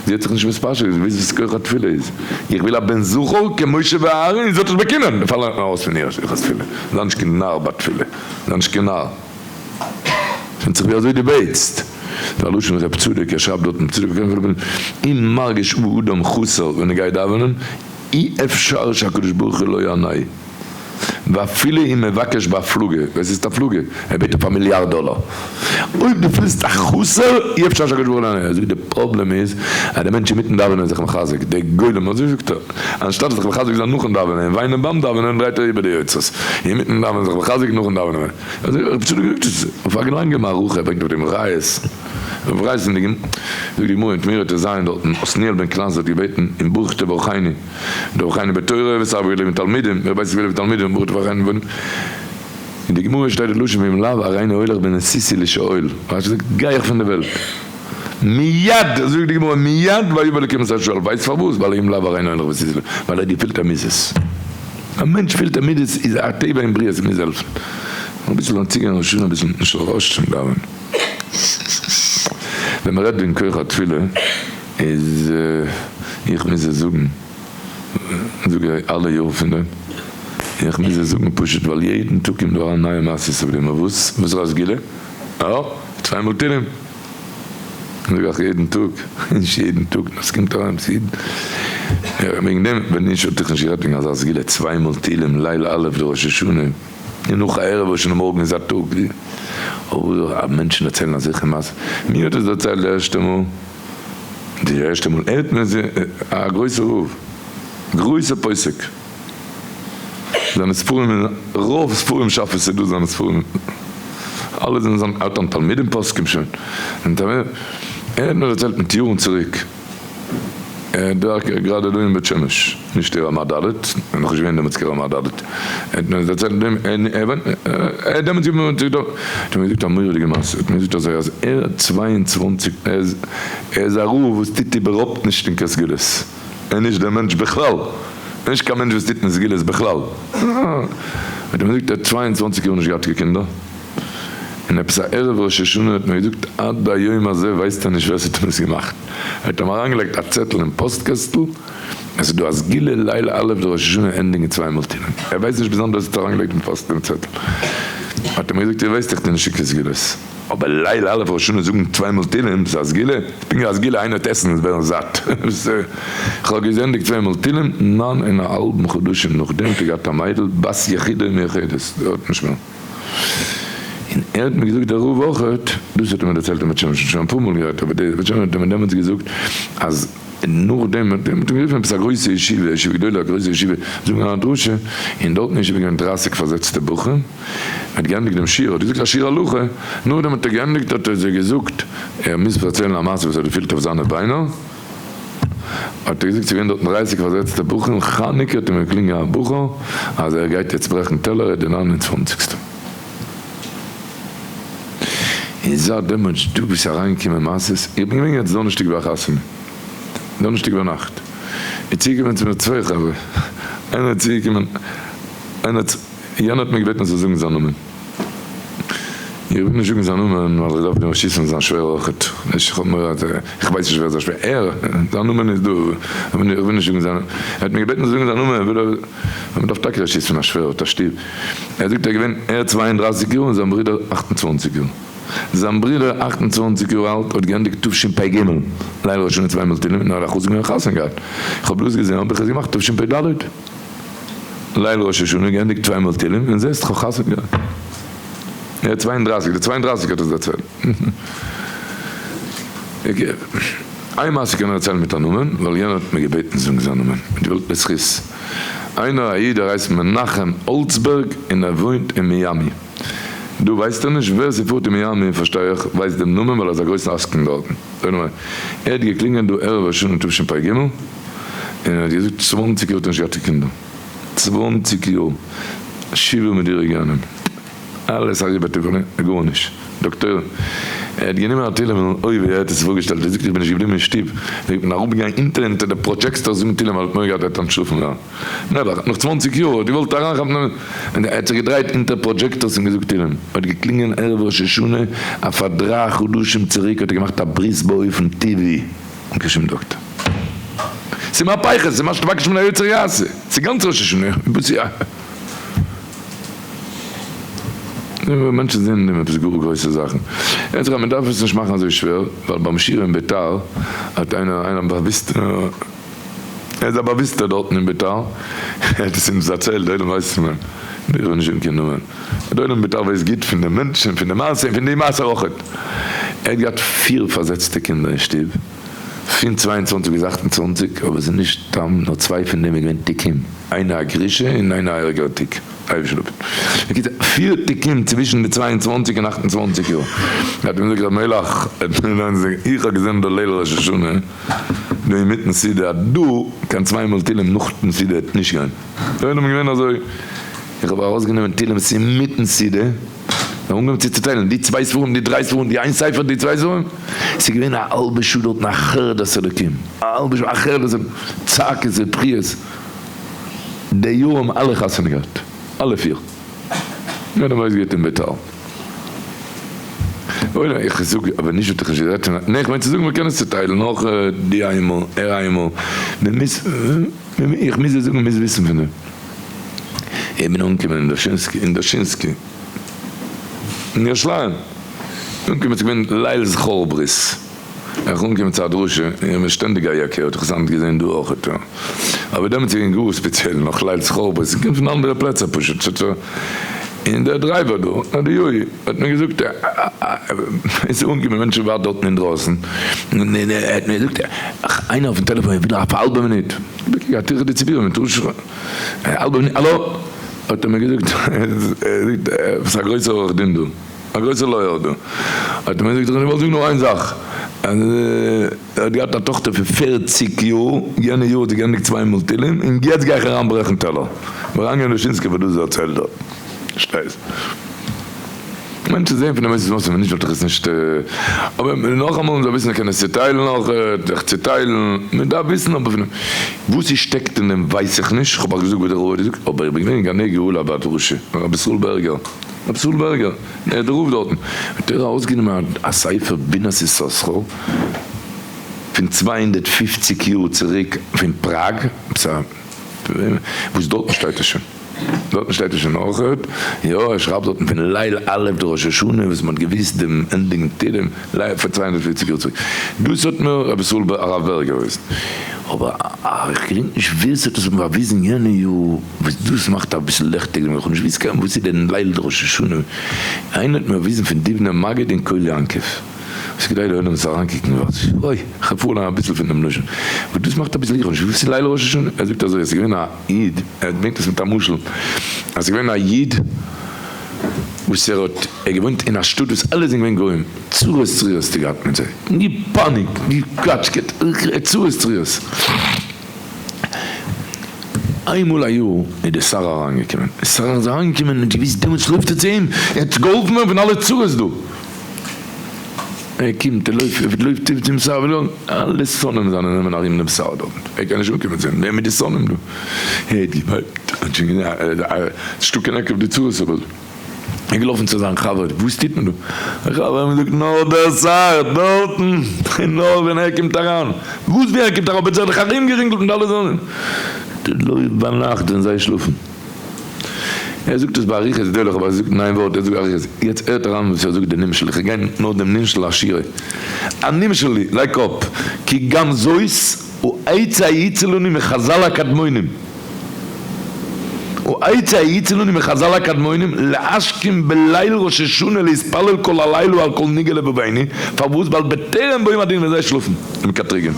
זי האט זיך נישט מתפשר געווען, זי ווייסט וואס כח התפילה איז, איך וויל א בן זכר כמשה ואהרן און זי האט עס באקומען, דערפאר לערנט מען ארויס פון איר הלכות תפילה, זיי נישט קיין נאר ביי תפילה. זיי נישט קיין נאר. ווענדט זיך ווי אזוי דו בעטסט. דער לשון רב צדוק, ער שרייבט דארטן צדוק אם מרגיש הוא אדם חסר ווען ער גייט דאווענען, אי אפשר שהקדוש ברוך הוא לא יענהו, ואפילו אם מבקש בהפלגה, וואס איז הפלגה? ער בעט אויף א מיליארד דאלער, אויב דו פילסט א חסר, אי אפשר שהקדוש ברוך הוא לא יענהו, ער זאגט די פראבלעם איז אז די מענטש אינמיטן דאווענען איז זיך מחזק, די גולם, אזוי זאגט ער, אנשטאט זיך מחזק זיין נאכן דאווענען און וויינען ביים דאווענען דרייט ער איבער די יוצרות, אינמיטן דאווענען זיך מחזק נאכן דאווענען, אזוי רב צדוק זאגט עס אויף א לאנגע מערכה, ער ברענגט אויף דעם ראיות, אויף ראיות אין די גמ', זאגט די גמרא אין תמורה טז דארטן, עתניאל בן קנז האט געבעטן אין ברוך תברכני, תברכני בתורה ותרבה לי בתלמידים, מרבית גדולים ותלמידים, ברוך תברכני בנים, אין די גמרא שטייט די לשון ואם לאו הריני הולך ונסיתי לשאול, רשי זאגט גיי איך פון די וועלט, מיד, זאגט די גמרא מיד ויבא אלקים את השאול, ווייסט פארוואס? ווייל אם לאו הריני הולך ונסיתי, ווייל ער האט געפילט ער מוז עס. א מענטש פילט ער מוז עס איז א טבע אין בריאה ס'מוז העלפן. אביסל אן צוגיין ראש השנה אביסל מיטן של ראש צום דאווענען. ווען מ'רעדט וועגן כח התפילה איז איך מוז עס זאגן, זאג איך אלע יאר פון דעם, איך מוז עס זאגן פשוט ווייל יעדן טאג קומט דא אריין נייע מעשיות אויף דעם, אויף וואס? וואס איז א סגולה? אה? צוויי מאל תהלים! זאג איך יעדן טאג, נישט יעדן טאג, נאר ס'קומט אריין עפעס יעדן, וועגן דעם ווען נישט וואלט איך נישט גערעדט וועגן אזא סגולה צוויי מאל תהלים ליל א' דראש השנה, און נאך א ערב ראש השנה מארגן איז א טאג, אבער מענטשן דערציילן אזעלכע מעשות, מיר האט עס דערציילט די ערשטע מאל, די ערשטע מאל הערט מען א גרויסע רב, גרויסע פוסק. זיינע ספרים אין רוב ספרים שאפעס איז דא זיינע ספרים אלע זענען זיינע ער האט אן תלמידים פוסקים שוין און ער האט מיר דערציילט מיט יארן צוריק ער האט גראדע דא אין בית שמש נישט אין רמה ד' ער איז נאך נישט געווען דעמאלטס קיין רמה ד' ער האט מיר דערציילט ער האט דעמאלטס געוואוינט דא האט ער מיר געזאגט א מורא'דיגע מעשה ער האט מיר געזאגט אזוי אז ער האט 22 ער איז א רב וואס טוט איבערהויפט נישט אין קיין סגולות. ער איז נישט דער מענטש בכלל, ער איז נישט קיין מענטש וואס טוט אין סגולות בכלל. האט ער מיר געזאגט ער האט 22 יאר נישט געהאט קיין קינדער, און עפעס א ערב ראש השנה האט מיר געזאגט עד היום הזה ווייסט ער נישט ווער ס'האט אים עס געמאכט, ער האט אים אריינגעלייגט א צעטל אין פאסט קעסטל עס איז דא א סגולה ליל א' דראש השנה ענדיגן צוויי מאל תהילים, ער ווייסט נישט ביז היינט ווער ס'האט אריינגעלייגט אין פאסט דעם צעטל, האט ער מיר געזאגט איר ווייסט איך טו נישט אין קיין סגולות. אבער ליל א' ראש השנה זאגן צוויי מאל תהילים איז א סגולה? פונקט ווי א סגולה איינער וועט עסן און ווערן זאט. כ'האב געזענדיגט צוויי מאל תהילים, ניין און א האלבן חדשים נאכדעם האט ער געהאט א מיידל בת יחידה מיוחדת, ער האט נישט מער. און ער האט מיר געזאגט דער רב אויכעט, דאס האט ער מיר דערציילט אין בית שמש, שוין אפאר מאל גערעדט, אבער די בית שמש האט ער מיר דעמאלטס געזאגט אז נאכדעם האט אים גערופן עפעס א גרויסע ישיבה, ישיבה גדולה, א גרויסע ישיבה, זאגן א דרשה, און דארט אין ישיבה איז געווען דרייסיג פארזעצטע בחורים, ער האט געענדיגט דעם שיעור, האט געזאגט א שיעור הלכה, נאכדעם האט ער געענדיגט האט ער זיי געזאגט ער מוז פארציילן א מעשה וואס ער האט געפילט אויף זיינע ביינער, האט ער געזאגט ס'איז געווען דארטן דרייסיג פארזעצטע בחורים, חנוכה האט אים געקלינגען א בחור אז ער גייט יעצט ברעכן טעלער ער איז די ניין און צוואנציגסטע. און זייט דעמאלטס דא וואס אריינגעקומען מעשות, איך בין געווען יעצט דאנערשטאג ביי א חתונה, דאנערשטאג ביינאכט, איז צוגעקומען צו מיר צוויי חברה, איינער איז צוגעקומען, איינער האט. יענער האט מיר געבעטן איך זאל זאגן זיין נאמען. איך וויל נישט זאגן זיין נאמען ווייל איך דארף דעם שיסן זיין שווער אויכעט. איך האב מורא אז איך ווייס נישט ווער זיין שווער ער זיין נאמען איז דא איך וויל נישט זאגן זיין ער האט מיר געבעטן זאגן זיין נאמען וויל ער מען דארף טאקע שיסן א שווער האט א שטוב ער זאגט ער איז געווען ער 32 יאר און זיין ברודער 28 יאר זיין ברודער 28 יאר אלט האט געענדיגט תשפ"ג ליל ראש השנה צוויי מאל תהילים און ער האט א חתן געווען חתונה געהאט איך האב דאס געזען האב איך עס געמאכט תשפ"ד. ליל ראש השנה געענדיגט צוויי מאל תהילים און זעסט כ'האב חתונה געהאט. ער איז 32, די 32 האט עס דערציילט. איין מעשה קען איך דערציילן מיט א נאמען, ווייל יענער האט מיר געבעטן זאגן זיין נאמען, מיט וועלט לזכות. איינער א איד ער הייסט מנחם האלצבערג און ער וואוינט אין מיאמי. דא ווייסט ער נישט, ווער ס'פארט אין מיאמי פארשטיי איך ווייסט דעם נאמען ווייל ער איז א גרויסן עסקן דארטן. ער האט געקלינגען דא ערב ראש השנה תשפ"ג. און ער האט געזאגט צוואנציג יאר האט ער נישט געהאט קיין קינדער, צוואנציג יאר שבעה מדורי גיהנום, אלעס אריבער גארנישט, דאקטוירים, ער האט גענומען א תהילים און אוי ווי ער האט עס פארגעשטעלט, ער זאגט איך בין נישט געבליבן אין שטוב, איך בין אראפגעגאנגען אונטער אונטער די projector זאגן תהילים ווייל ער האט מורא געהאט ער וועט אנטשלאפן ווערן, נעבעך, נאך צוואנציג יאר האט געוואלט אריינכאפן און ער האט זיך געדרייט אונטער projectors און געזאגט תהילים, ער האט געקלינגען ערב ראש השנה א פאר דריי חדשים צוריק האט ער געמאכט א ברית באופן טבעי. אן קיין שום דאקטער. ס'איז מהפכה, ס'איז מה שתבקש מן היוצר יעשה. ס'איז גאנץ ראש השנה. וואס איז א. מענטשן זעהן אין דעם עפעס גאר גרויסע זאכן. יעצט מען דארף עס נישט מאכן אזוי שווער, ווייל ביים שיעור אין ביתר האט איינער איינער באוויסט, ער איז א באוויסטער דארטן אין ביתר, ער האט עס אונז דערציילט, די עולם ווייסט פון וועם, איך וויל נישט זאגן קיין נאמען, די עולם אין ביתר ווייסט גוט פון דעם מענטש און פון די מעשה און פון די מעשה אויכעט. ער האט געהאט פיר פארזעצטע קינדער אין שטוב, פון 22 ביז 28, אבער עס איז נישט סתם, נאר צוויי פון דעם איז געווען תיקים, איינער א גרושה און איינער א ערגערע תיק. בקיצור, פיר תיקים צווישן די 22 און 28 יאר. האט אים געזאגט ר' מלך, איך האב געזען די ליל ראש השנה, דא אינמיטן סעודה, אז דא קיין צוויי מאל תהילים נאכן סעודה וועט נישט גיין. די עולם איז געווען אזוי, איך האב ארויסגענומען תהילים אינמיטן סעודה, און אנגעהויבן צו צוטיילן, די צוויי ספרים, די דריי ספרים, די איין ספר, די צוויי ספרים, ס'איז געווען א האלבע שעה דארטן א חרדת אלוקים, א האלבע שעה א חרדת אלוקים, צעקות ובכיות. די יאר האבן אלע חתונה געהאט, אלע פיר. יעדער ווייסט גוט אין ביתר. אוי איך זאג אבער נישט וואלט איך נישט גערעדט פון ניין איך מיין צו זאגן מען קען עס צוטיילן אויך די איינמאל ער איינמאל מען מוז איך מוז דיר זאגן מען מוז וויסן פון דעם. איך בין אנגעקומען אין דושינסקי אין דושינסקי אין ירושלים אנגעקומען ס'איז געווען ליל זכור ברית. איך אנגעקומען צו א דרשה, איך בין שטענדיג א יעקער, האט איך עס היינט געזען דא אויכעט, אבער דעמאלטס איז געווען גאר ספעציעל, נאך ליל זכור ברית, איך קום פון אנדערע פלעצער פשוט, און דער דרייווער דא, א די יו האט מיר געזאגט, עס איז אנגעקומען מענטשן ווארט דארטן אינדרויסן, און ער האט מיר געזאגט, איינער אויפן טעלעפאן איך וויל אויף א האלבע מינוט, א טירחא דציבורא מיט ראש, א האלבע מינוט, האלא, האט ער מיר געזאגט, עפעס א גרויסער עורך דין דא. א גרויסע לויער דא האט מיר געזאגט, איך וואלט זאגן נאר איין זאך, אז ער האט געהאט א טאכטער פון פערציג יאר, יענע יאר האט זי געענדיגט צוויי מאל תהלים, און יעצט גיי איך אריין ברעכן טעלער. אריינגיין אין דושינסקיא וואס דאס דערציילט דארט. פארשטייסט? מענטשן זעהן פון דעם אויס וואס ווען נישט וואלט איך עס נישט. אבער נאכאמאל מ'זאל וויסן מ'קען עס צוטיילן אויך, זיך צוטיילן, מ'דארף וויסן אבער פון וואס ס'שטעקט אין דעם ווייס איך נישט, כ'האב אייך געזאגט וואס דער רב האט געזאגט, אבער איך בין געווען אין גני גאולה ביי א דרשה, רבי ישראל בערגער. רבי ישראל בערגער, דער רב דארטן, האט ער ארויסגענומען א ספר בינת יששכר פון 250 יאר צוריק פון פראג, וואס דארטן שטייט עס שוין, דארטן שטייט עס שוין אויכעט, יא ער שרייבט דארטן פון ליל א' דראש השנה וואס מען האט געוויסט דעם ענדיגן תהלים פאר 250 יאר צוריק, דאס האט מיר רבי ישראל הרב בערגער געוויזן, אבער איך געדענק נישט ווער ס'האט עס מיר באוויזן יענע יאר. וואס דאס מאכט אביסל לעכטיג דעם איך האב נישט געוואוסט קיין וואס איז דען ליל דראש השנה, איינער האט מיר באוויזן פון דובנער מגיד און קול יעקב, וואס כדאי די עולם זאל אריינקוקן וואס אוי כ'האב פארליינט אביסל פון דעם לשון, וואס דאס מאכט אביסל איך האב נישט געוואוסט וואס איז ליל ראש השנה, ער זאגט אזוי עס איז געווען א איד, ער ברענגט עס מיט א משל, אז עס איז געווען א איד וואס ער האט ער געוואוינט אין א שטאט וואס אלע זענען געווען גוים, צרות צרורות האט ער געהאט מיט זיי, געפאניקט, געקאטשקעט, צרות צרורות. איינמאל א יאר איז די שר אריינגעקומען, די שר איז אריינגעקומען און געוויסט דעמאלטס לויפט ער צו אים, ער האט געהאלפן ווערן פון אלע צרות דא, ער קומט ער לויפט ער לויפט צום שר, אלע שונאים זיינע נעמען ארום דעם שר דארט, ער קען נישט אנקומען צו אים, ווער מיט די שונאים דא, ער האט געוואלט, האט שוין געזען אז נישטא קיין עק אויף די צרות אבער. איז געלאפן צו זיין חבר, וואס טוט מען דא? דער חבר האט געזאגט, נאר דער שר דארטן, און נאר ווען ער קומט אריין. וואס ווי ער קומט אריין? אבער זיי האבן זיך ארומגערינגלט מיט אלע זאנען. לויפט ביינאכט ווען זיי שלאפן. ער זאגט עס באריכות גדולה, אבער ער זאגט אין איין ווארט, ער זאגט באריכות. יעצט הערט אריין וואס ער זאגט די נמשל, איך גיי נאר דעם נמשל השירה. א נמשל לייג אפ, כי גם זאת העצה היעוצה לנו מחזל הקדמונים, העצה היעוצה לנו מחזל הקדמונים להשכים בליל ראש השנה להתפלל כל הלילה על כל נגעי לבבינו, פארוואס? ווייל בטרם בוא יום הדין ווען זיי שלאפן די מקטריגים,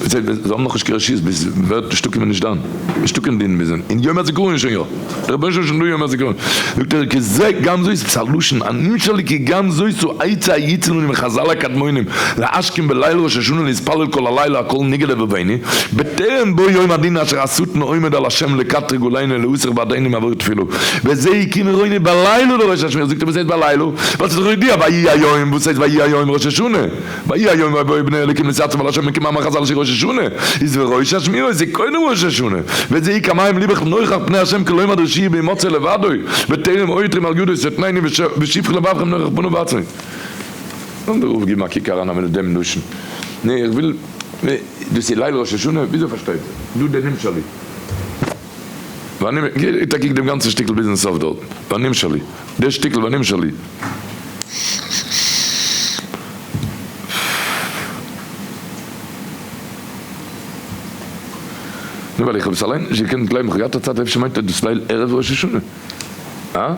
זיי האבן נאכנישט קיין רשות ביז ווערט נישטא קיין נישט דן, נישטא קיין דין ביז און יום הזיכרון איז שוין יא. דער רבונו של עולם שוין דא יום הזיכרון, זאגט ער כי זה גם זאת, עפעס א לשון הנמשל לי כי גם זאת העצה היעוצה לנו מחזל הקדמונים להשכים בליל ראש השנה להתפלל כל הלילה על כל נגעי לבבינו בטרם בוא יום הדין אשר השטן עומד על השם לקטרג עלינו להסיר בעדנו מעבור תפילה וזה הקים עירוני בלילה לראש השנה, זאגט ער וואס הייסט בלילה? ווייל ס'איז דאך ידוע ויהי היום, וואס הייסט ויהי היום ראש השנה? ויהי היום ויבואו בני אלוקים להתייצב על השם כמאמר חזל שראש השנה איז וראש השמירות זה קודם ראש השנה וזה היא כמים ליבך נוכח פני השם כלומר דרשי' בהימצא לבדו בטרם עותרים על ידו שתנני ושפכי לבבכם נוכח פניו בעצמו. לאמיר אויפגעבן א קוק אריין א מינוט דעם לשון. נע איך וויל דאס איז ליל ראש השנה וויאזוי פארשטייט איר דא די נמשל איז? גיט א קוק דעם גאנצן שטיקל ביזן סוף דארט, והנמשל היא, דער שטיקל והנמשל היא. נו ווייל איך האב עס אליין נישט געקענט גלייבן, איך האב געהאט א צייט אפשר מיינט ער דאס ליל ערב ראש השנה, הא?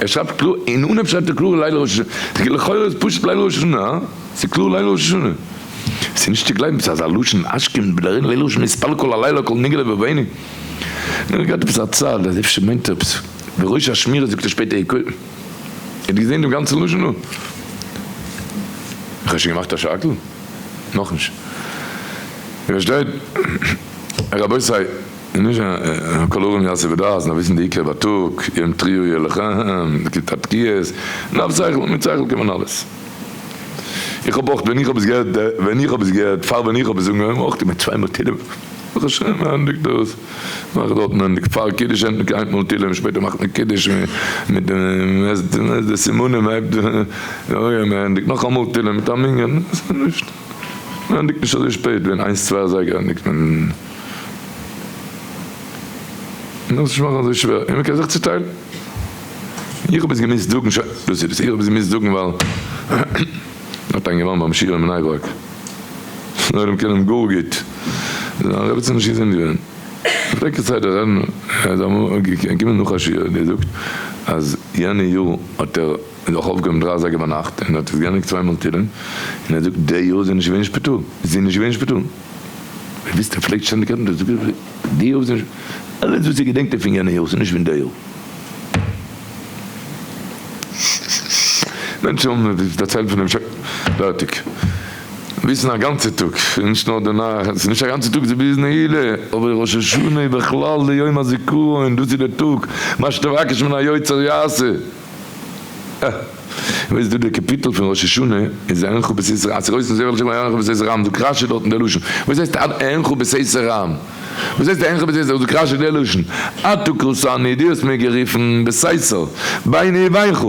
ער שרייבט קלאר, אין אנהייב שרייבט ער קלאר ליל ראש השנה, לכאורה איז פשוט ליל ראש השנה, הא? ס'איז קלאר ליל ראש השנה. ס'איז נישט צו גלייבן, ס'איז אזא לשון אשכם בדרין ליל ראש השנה התפלל כל הלילה כל נגלה בביני. נאר געהאט עפעס א צד אז אפשר מיינט ער עפעס בראש השמירה זאגט ער שפעטער איר האט געזען דעם גאנצן לשון דא? איך האב שוין געמאכט א שקל? נאכנישט. איר פארשטייט רבותי, נישט כל ערום יעשה בדעת, נאר וויסן די עיקר בייטאג, יום תרועה יהיה לכם, מ'קומט א תקיעות, נאר שכל, מיט שכל קען מען אלעס. איך האב אויך ווען איך האב עס געהערט ווען איך האב עס געהערט פאר ווען איך האב עס אנגעהויבן אויך געמיינט צוויי מאל תהילים ברוך השם מען ענדיגט דאס מאכט דארטן ענדיגט פאר קידוש ענדיגט איין מאל תהילים שפעטער מאכט מען קידוש מיט די סימנים מען הייבט מען ענדיגט נאכאמאל תהילים מיט א מנין מען ענדיגט נישט אזוי שפעט ווען איינס צוויי אזייגער ענדיגט מען. מען דארף עס נישט מאכן אזוי שווער און מען קען זיך צוטיילן. איך האב עס געמוזט זאגן, שוין, דאס איז עס, איך האב עס געמוזט זאגן ווייל האט איין געווארן ביים שיעור אין בני ברק, די עולם קען אים גאר גוט, זיין רעבעצין איז נישט געזונט געווען, ער פלעגט כסדר רעדן, ער איז אמאל געקומען נאך א שיעור און געזאגט אז יענע יאר האט ער זיך אויפגעהויבן דריי אזייגער ביינאכט און האט עס געענדיגט צוויי מאל תהילים, און ער זאגט די יאר איז ער נישט געווען אין שפיטאל, זי איז נישט געווען אין שפיטאל. וויסט ער פלעגט שטענדיג רעדן דאס זאגט ער די יאר איז נישט אלעס וואס ער געדענקט איז פון יענע יאר ס'איז נישט פון די יאר. מענטשן האבן דערציילט פון דעם שוין פערטיג וויסן א גאנצע טאג נישט נאר די נאכט ס'איז נישט א גאנצע טאג ס'איז ביז נעילה אבער ראש השנה איז בכלל די יום הזיכרון דאס איז די טאג מה שתבקש מן היוצר יעשה. אה. ווייסט דו די קאפיטל פון ראש השנה איז אענך בסתר רעם, ס'רויס און זבל שגמר אענך בסתר רעם, זאגט רשי דארטן די לשון, וואס הייסט אענך בסתר רעם? וואס הייסט אענך בסתר, זאגט רשי די לשון, אתה קראתני דו האסט מיר גערופן בסתר, ביני ובינך,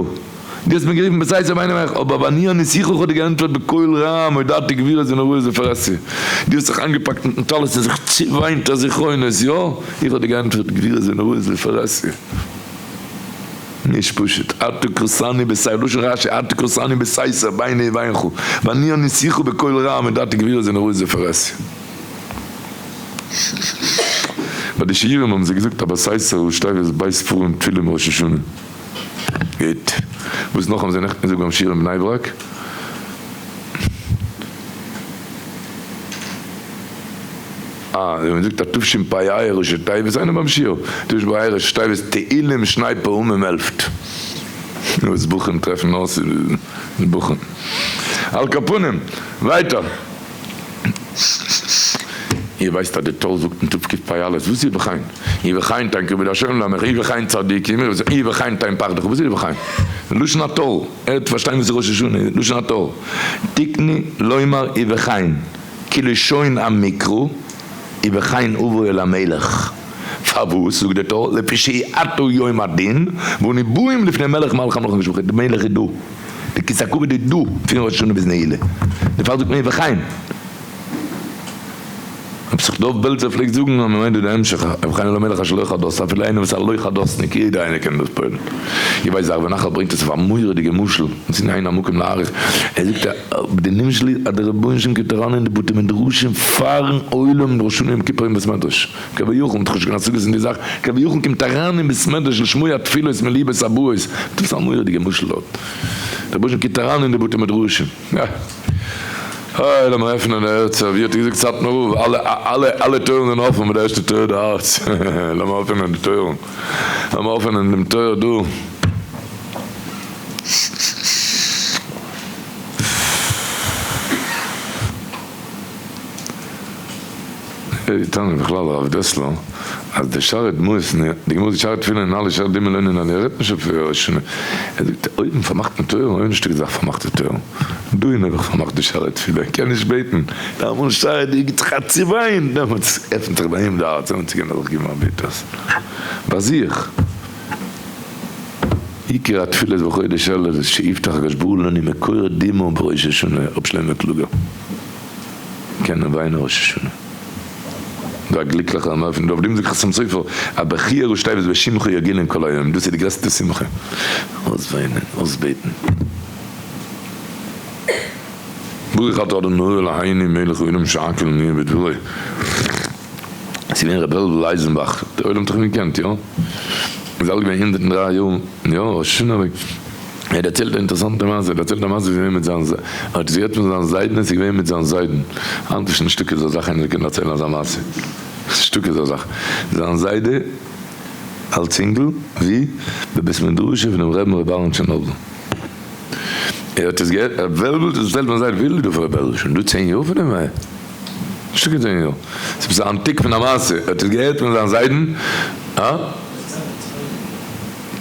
דו האסט מיר גערופן בסתר ביני ובינך, אבער ואני עניתיך איך האב דיר געענטפערט בקול רעם הודעתי גבורות ונוראות בפרהסיא, דו האסט זיך איינגעפאקט מיטן טלית און זיך צעוויינט א זכרונות, יא, איך האב דיר געענטפערט גבורות ונוראות בפרהסיא. נישט פשוט, אתה קראתני בסתר, לשון רשי, אתה קראתני בסתר ביני ובינך, ואני עניתיך בקול רעם הודעתי גבורות ונוראות בפרהסיא. ביי די שיעורים האבן זיי געזאגט אז בסתר ראשי תיבות בית ספרים תפילה ראש השנה. גוט. וואס נאך האבן זיי נעכטן געזאגט ביים שיעור אין בני ברק? אה, ווען מ'זאגט א תשפ א ראשי תיבות, איינער ביים שיעור, תשפ א ראשי תיבות תהילים שני פעמים העלפט. נו וואס בחורים טרעפן אויס איז בחורים. על כל פנים, ווייטער. איר ווייסט אז די טור זאגט אין תקפ א וואס איז ובכן? ובכן תן כבוד השם לעמך, ובכן צדיקים, ובכן תן פחדך, וואס איז ובכן? לשון הטור, ער וועט פארשטיין וואס איז ראש השנה, לשון הטור. תקני לומר ובכן. כלשון המקרא, ובכן אבוא אל המלך. פארוואס זאגט דער טור, לפי שעתה יום הדין, ואנו באים לפני מלך מלכי המלכים הקדוש ברוך הוא, די מלך איז דא, די כסא הכבוד איז דא, פון ראש השנה ביז נעילה, דערפאר זאגט מען ובכן. רבי יששכר דוב בעלזער פלעגט זאגן אז מ'מיינט דא די המשך, ובכן אל המלך אשר לא חדות, אפילו איינער וואס איז א לא חדות'ניק, יעדער איינער קען דאס פועל'ן. איר ווייסט דער ערבי נחל ברענגט עס אויף א מורא'דיגע משל, און ס'איז אין המקום להאריך, ער זאגט א די נמשל איז אז דער רבונו של עולם קומט אריין אין די בתי מדרשים פארן עולם אין ראש השנה יום כיפור אין בית מדרש, כביכול, מ'האט דאך נישט קיין השגות אין די זאך, כביכול קומט אריין אין בית מדרש לשמוע תפילות מליבות הבאות, דאס איז א מורא'דיגע משל דארט, דער רבונו של עולם קומט אריין אין די בתי מדרשים. אוי לאמיר עפענען די הערצער, ווי האט געזאגט סאטמאר רב, אלע אלע אלע טויערן זענען אפען אבער די ערשטע טויער די הארץ, לאמיר עפענען די טויערן, לאמיר עפענען דעם טויער דא. טענה'ט בכלל הרב דעסלער אז די שערי דמעות, די גמרא זאגט שערי תפילה ננעלו שערי דמעה לא ננעלו, ער רעדט נישט אויף ראש השנה, ער זאגט אויבן פארמאכט מען טויערן, אויבן נישטא קיין זאך פארמאכטע טויערן, דא איז נעבעך פארמאכט די שערי תפילה, ער קען נישט בעטן, די המון שערי די גיבט זיך א צעוויין, דעמאלטס עפנט זיך ביי אים די הארץ, דעמאלטס קען ער זיך געבן א בעט אויס ביי זיך. עיקר התפילות בחודש אלול איז שיפתח הקדוש ברוך הוא לנו מקור דמעה בראש השנה, ר' שלמה קלוגער. קענען וויינען ראש השנה. דא א גליקליכער מער פון דא, אויף דעם זאגט חתם סופר א בכיה ראשי תיבות בשמך יגילון כל היום, דאס איז די גרעסטע שמחה, אויסוויינען, אויסבעטן. ברוך אתה אדוני אלהינו מלך העולם שהכל נהיה בדברו. ס'איז געווען ר' וועלוול אייזנבאך, דער עולם האט דאך אים געקענט, יא? איז אלט געווען 103 יאר, יא, ראש השנה אוועק. ער האט דערציילט א אינטערעסאנטע מעשה, ער האט דערציילט א מעשה ווי ס'איז געווען מיט זיין, ער האט עס געהערט פון זיין זיידן, עס איז געווען מיט זיין זיידן, היינט איז שוין נישטא קיין אזא זאך איינער זאל קענען דערציילן אזא מעשה, נישטא קיין אזא זאך, זיין זיידע אלס אינגל, ווי? בבית מדרשו פונעם רעבן ר' אהרן טשערנאבלער. ער האט עס געהערט, ר' וועלוול האט עס דערציילט פון זיין זיידן, ווי איז דא פון ר' וועלוול? שוין דא צען יאר פון דעם? נישטא קיין צען יאר. ס'איז עפעס א אנטיק פון א מעשה, ער האט עס געהערט פון זיין זיידן, הא?